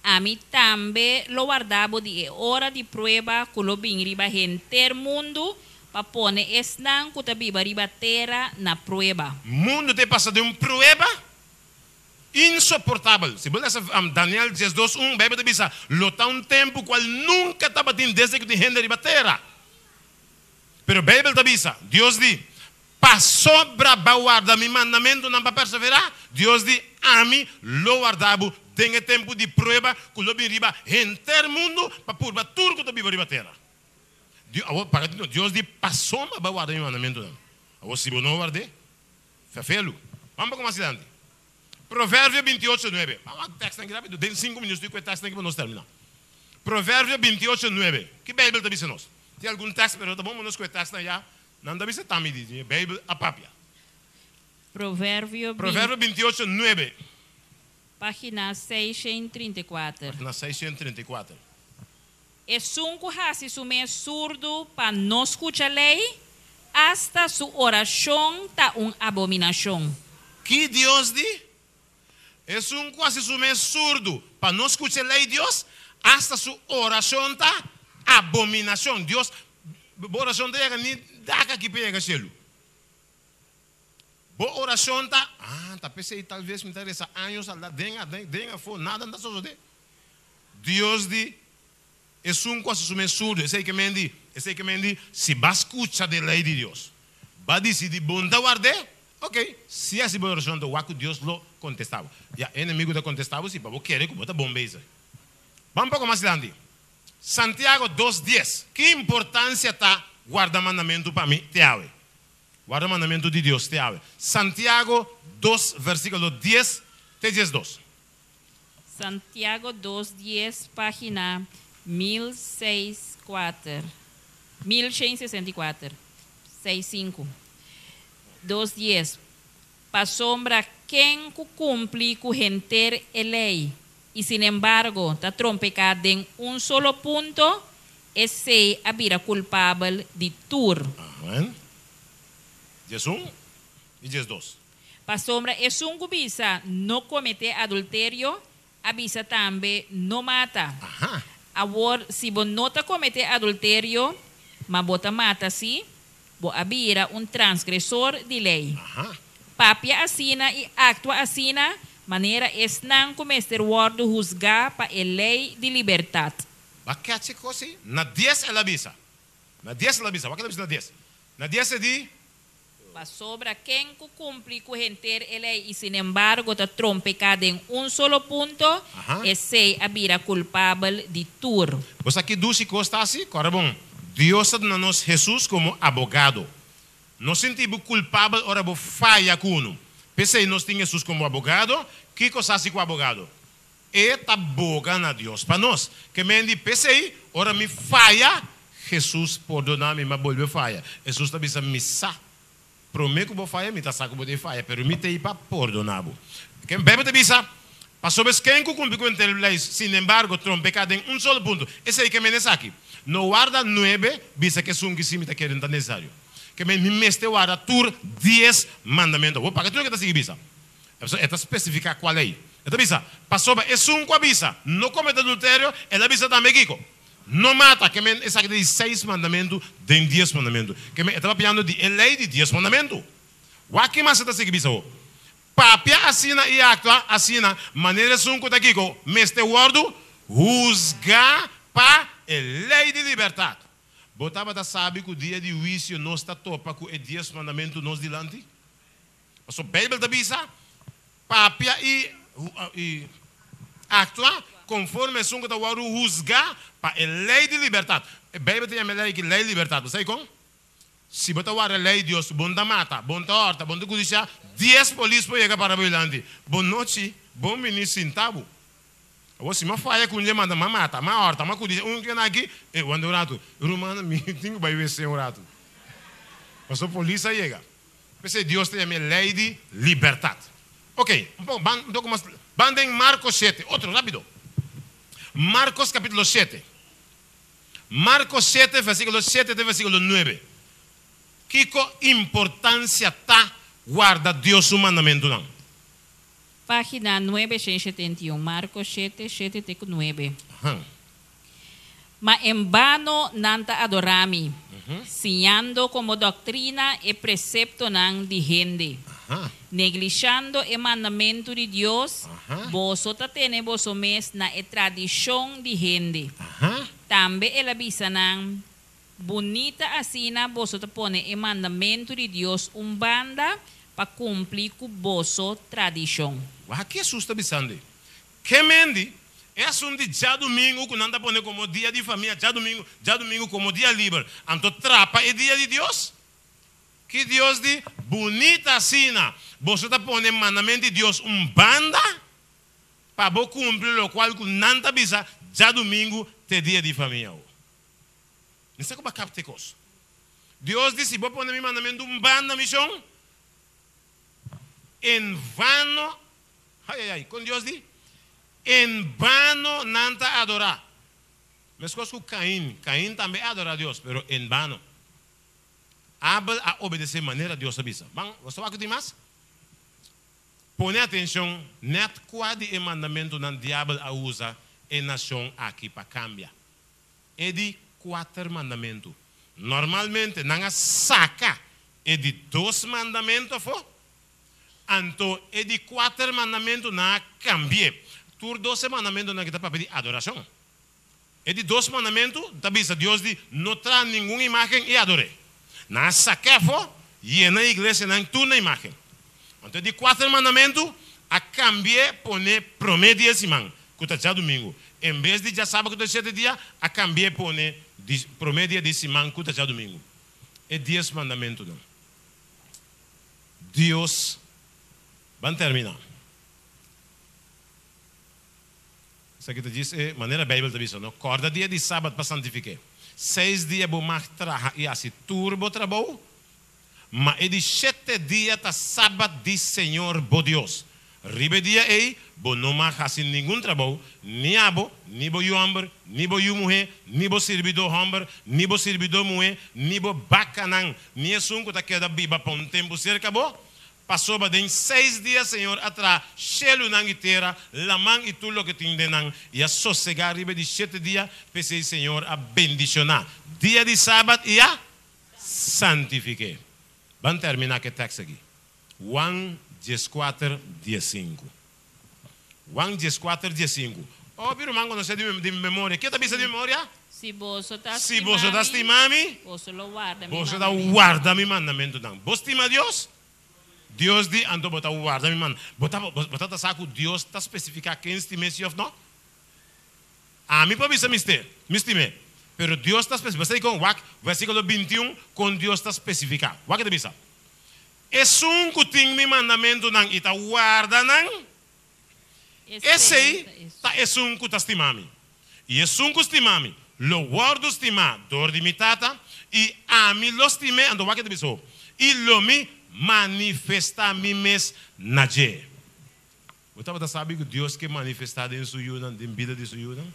ami tambe lo warda bo di e ora di prueba ku lo bin riba henter mundu pa pone esnan ku ta biba riba tera na prueba. Mundu ta pasa den un prueba insoportabel. Si bo lesa Daniel diesdos un, Beibel ta bisa, Lo ta un tempu kual nunka tabatin desde ku tin hende riba tera. Pero Beibel ta bisa, Dios di, Pasobra bo a warda mi mandamentunan pa perseverá, Dios di, Ami lo warda bo den e tempu di prueba ku lo bin riba henter mundu pa purba tur ku ta biba riba tera. Awor, paga tino, Dios di, Pasobra bo a warda mi mandamentunan. Awor, si bo no ward'é, fefelu. Ban poko mas dilanti. Proverbio 28, 9. Ban wak tekstnan aki rapido. Den sinku minuut ku e tekstnan aki pa nos terminá. Proverbio 28, 9. Ki Beibel ta bisa nos? Tin algun tekst, pero ta bon pa nos ku e tekstnan ya. Nan ta bisa tambe di e Beibel a papia. Proverbio Proverbio 28, 9. Página 634. Página 634. Esun ku hasi su mes surdu pa no skucha lei, asta su orashon ta un abominashon. Ki Dios di? Esun ku hasi su mes surdu pa no skucha lei Dios, asta su orashon ta abominashon. Dios, bo orashon ta yega ni dak aki pa yega shelu. Bo orashon ta, ah, ta p'esei talves mi ta resa años al den, aden, den, afó, nada no ta sosodé. Dios di, Esun ku hasi su mes surdu, esei ke men di, esei ke men di, si bo a skucha de lei di Dios, bo a disidí bo no ta ward'é, ok, si hasi bo orashon ta wak ku Dios lo kontestá bo. Ya, e enemigu ta kontestá bo si pa bo kere ku bo ta bon bezig. Ban poko mas dilanti. Santiago dos dies, Ki importansia ta warda mandamentu pa mi te awe? Warda mandamentu di Dios te awe. Santiago dos versíkulo dies te 12. Santiago dos dies página mil seis kuater, 1164, seis sinku, dos dies, Pasobra ken ku kumpli ku henter e lei i sinembargo ta trompeká den un solo punto, esei a bira kulpabel di tur. Amen. 11 i 12. Pasobra esun ku bisa, No kometé adulterio, a bisa tambe, No mata. Awor, si bo no ta kometé adulterio, ma bo ta mata sí, bo a bira un transgresor di lei. Papia asina i aktua asina manera esnan ku mester wòrdu husgá pa e lei di libertat. Bo a kèch e kos ei? Na dies el a bisa. Na dies el a bisa. Wak el a bisa na dies. Na dies e di. Pasobra ken ku kumpli ku henter e lei i sinembargo ta trompeká den un solo punto, esei a bira kulpabel di tur. Bo sa ki dushi kos ta hasi? Kòrda bon, Dios a duna nos Hesus komo abogado. No sinti bo kulpabel ora bo faya ku unu. P'esei nos tin Hesus komo abogado. Kiko sa hasi ku abogado? E ta boga na Dios pa nos. Ke men di, P'esei, ora mi faya, Hesus pordoná mi, mi a bolbe faya. Hesus ta bisa, Mi sa. Promé ku bo faya, mi ta sa ku bo ta e faya, pero mi t'ei pa pordoná bo. Ke Beibel ta bisa, Pasobra es ken ku kumpli ku henter lei, sinembargo, trompeká den un solo punto. Esei ke men esaki, No warda nuebe, bisa ku esun ki si mi ta kere no ta nesesario. Ke men mi mester warda tur dies mandamentu. Awor, paka tur loke ta sigui bisa. E ta spesifiká kua lei. E ta bisa, Pasobra esun ku a bisa, No komete adulterio, el a bisa tambe kiko? No mata. Ke men esaki ta di seis mandamentu den dies mandamentu. Ke men e ta papiando di e lei di dies mandamentu. Wak ki mas e ta sigui bisa awor. Papia asina i aktua asina manera esun ku ta kiko mester wòrdu husgá pa e lei di libertat. Bo tabata sabi ku dia di huisio nos ta topa ku e dies mandamentu nos dilanti? Pasobra Beibel ta bisa, Papia i i aktua konforme esun ku ta wòrdu husgá pa e lei di libertat. E Beibel ta yama e lei aki lei di libertat. Bo sa dikon? Si bo ta warda lei di Dios, bo no ta mata, bo no ta hòrta, bo no ta kudisiá, dies polis por yega para bo dilanti. Bo nochi, bon bini sinta bo. Awor si mi a faya ku un dje manda, mi a mata, mi a hòrta, mi a kudisiá, un kende aki, e wanta un ratu, rumannan mi tin ku bai wc un ratu. Pasobra polis a yega. P'esei Dios ta yam'é lei di libertat. Ok, un poko, ban un poko mas, ban den Marcos shete, otro, rapido. Marcos capítulo shete. Marcos shete, versículo shete te versículo nuebe. Kiko importancia ta warda Dios su mandamentunan? Página 971, Marcos shete, shete te ku nuebe. Ahan. Ma en bano nan ta adorá mi, siñando komo doktrina e preseptonan di hende. Neglishando e mandamentu di Dios, boso ta tene boso mes na e tradishon di hende. Tambe el a bisa nan, Bunita asina boso ta pone e mandamentu di Dios un banda pa kumpli ku boso tradishon. Wak Hesus ta bisando ei. Ke mendi, e asuntu di djadumingu ku nan ta pone komo dia di famia, djadumingu, djadumingu komo dia liber, anto trapa e dia di Dios? Ki Dios di? Bunita asina! Boso ta pone mandamentu di Dios un banda pa bo kumpli lokual ku nan ta bisa djadumingu t'e dia di famia. O Mi sa ku bo a kapta e kos. Dios di, si bo pone mi mandamentu un banda, mi shon, en vano Ai, ai, ai, kon Dios di? En bano nan ta adorá. Meskos ku Kain, Kain tambe a adorá Dios, pero en bano. Abel a obedesé manera Dios a bisa. Ban, bo sa wak ku tin mas? Pone atenshon nèt kua di e mandamentunan Diabel a usa e nashon aki pa kambia. E di kuater mandamentu. Normalmente nan a saka e di dos mandamentu afó. Anto e di kuater mandamentunan a kambi'é. Tur dos e mandamentunan aki ta papia di adorashon. E di dos mandamentu ta bisa Dios di no traha ningun imágen i ador'é. Nan a sak'é afó, yena e iglesianan tur na imágen. Anto e di kuater mandamentu a kambi'é pone promé dia di siman, ku ta djadumingu. En bes di djasaba ku ta shete dia, a kambi'é pone di promé dia di siman ku ta djadumingu. E dies mandamentunan. Dios ban termina. Esaki ta djis e manera Bijbel ta bisa, no? Corda dia di Sabat pa santifiké. Seis dia bo mag traha i hasi tur bo trabou, ma e di shete dia ta Sabat di Señor bo Dios. Riba e dia ei bo no mag hasi ningun trabou, ni abo, ni bo yu hòmber, ni bo yu muhé, ni bo sirbidó hòmber, ni bo sirbidó muhé, ni bo bakanan, ni esun ku ta keda biba pa un tempu serka bo. Pasobra den seis dia Señor a traha shelunan i tera, laman i tur loke tin den nan, i a sosegá riba e di shete dia, p'esei Señor a bendishoná dia di sabat i a santifik'é. Ban terminá ku e tèks aki. Juan dieskuater diesinku Juan dieskuater diesinku Hopi ruman konosé di di memoria. Ke ta bisa di memoria? Si boso ta Si boso ta stima mi, boso lo warda mi boso ta mandamentunan. warda mi mandamentunan. Bo stima Dios? Dios di, anto bo ta warda mi manda. Bo ta bo ta ta sa ku Dios ta spesifiká ken stim'é si òf no? Ami por bisa mi ste, mi stim'é. Pero Dios ta spesifiká. Bo sa dikon? Wak versíkulo 21 kon Dios ta spesifiká. Wak e ta bisa. Esun ku tin mi mandamentunan i ta warda nan, esei ta esun ku ta stima mi. I esun ku stima mi lo wòrdu stimá dor di mi Tata, i ami lo stim'é, anto wak e ta bisa ho, i lo mi manifestá mi mes na dje. Bo tabata sabi ku Dios ke manifestá den su yunan, den bida di su yunan?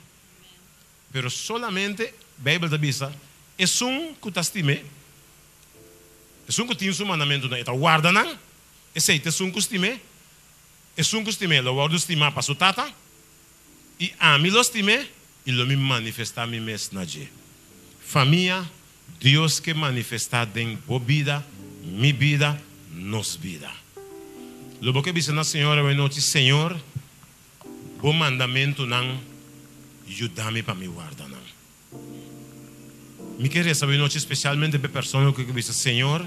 Pero solamente, Beibel ta bisa, esun ku ta stim'é, esun ku tin su mandamentunan, e ta warda nan, esei ta esun ku stim'é. Esun ku stim'é lo wòrdu stimá pa su Tata, i ami lo stim'é i lo mi manifestá mi mes na dje. Famia, Dios ke manifestá den bo bida, mi bida, nos bida. Lo bo ke bisa na Señor awe nochi, Señor, bo mandamentunan yuda mi pa mi warda nan. Mi ke resa awe nochi spesialmente pa e persona ku ke bisa, Señor,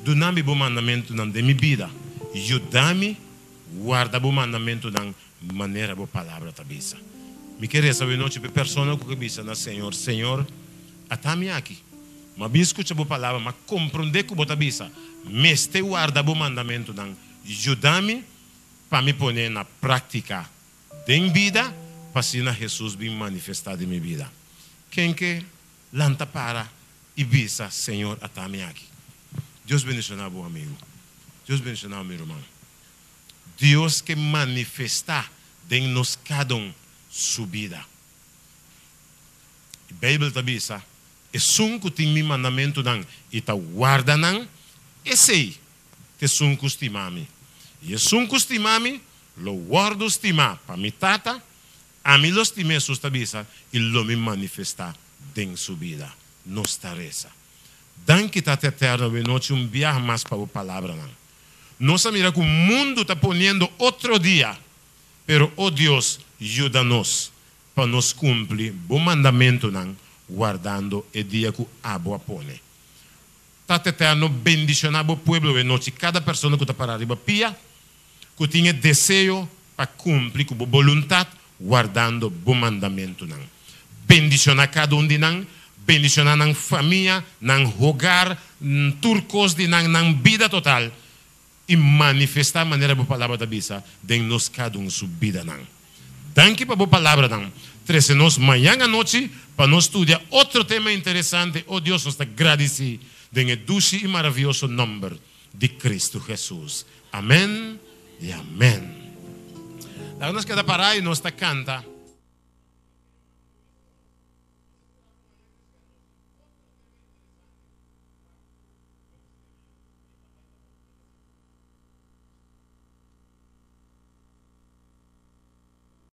duna mi bo mandamentunan den mi bida, yuda mi warda bo mandamentunan manera bo palabra ta bisa. Mi ke resa awe nochi pa e persona ku ke bisa na Señor, Señor, ata mi aki. M'a bin skucha bo palabra, m'a komprondé ku bo ta bisa. Mester warda bo mandamentunan. Yuda mi pa mi pone na práktika den bida, pa asina Hesus bin manifestá den mi bida. Ken ke lanta para i bisa, Señor, ata mi aki. Dios bendishoná bo, amigu. Dios bendishoná bo, mi ruman. Dios ke manifestá den nos kada un su bida. E Beibel ta bisa, Esun ku tin mi mandamentunan i ta warda nan, esei ta esun ku stima mi. I esun ku stima mi lo wòrdu stimá pa mi Tata, ami lo stim'é, Hesus ta bisa, i lo mi manifestá den su bida. Nos ta resa. Danki, Tata Eterno, awe nochi un biaha mas pa bo palabranan. Nos a mira ku mundu ta poniendo otro dia, pero o Dios, yuda nos pa nos kumpli bo mandamentunan wardando e dia ku abo a pone. Tata Eterno, bendishoná bo pueblo awe nochi, kada persona ku ta pará riba pia, ku tin e deseo pa kumpli ku bo boluntat wardando bo mandamentunan. Bendishoná kada un di nan, bendishoná nan famia, nan hogar, tur kos di nan, nan bida total, i manifestá manera bo Palabra ta bisa den nos kada un su bidanan. Danki pa bo palabranan. Trese nos mañan anochi pa nos studia otro tema interesante. O Dios, nos ta gradisí den e dushi i maravioso nòmber di Cristo Jesus. Amen i amen. Laga nos keda pará i nos ta kanta.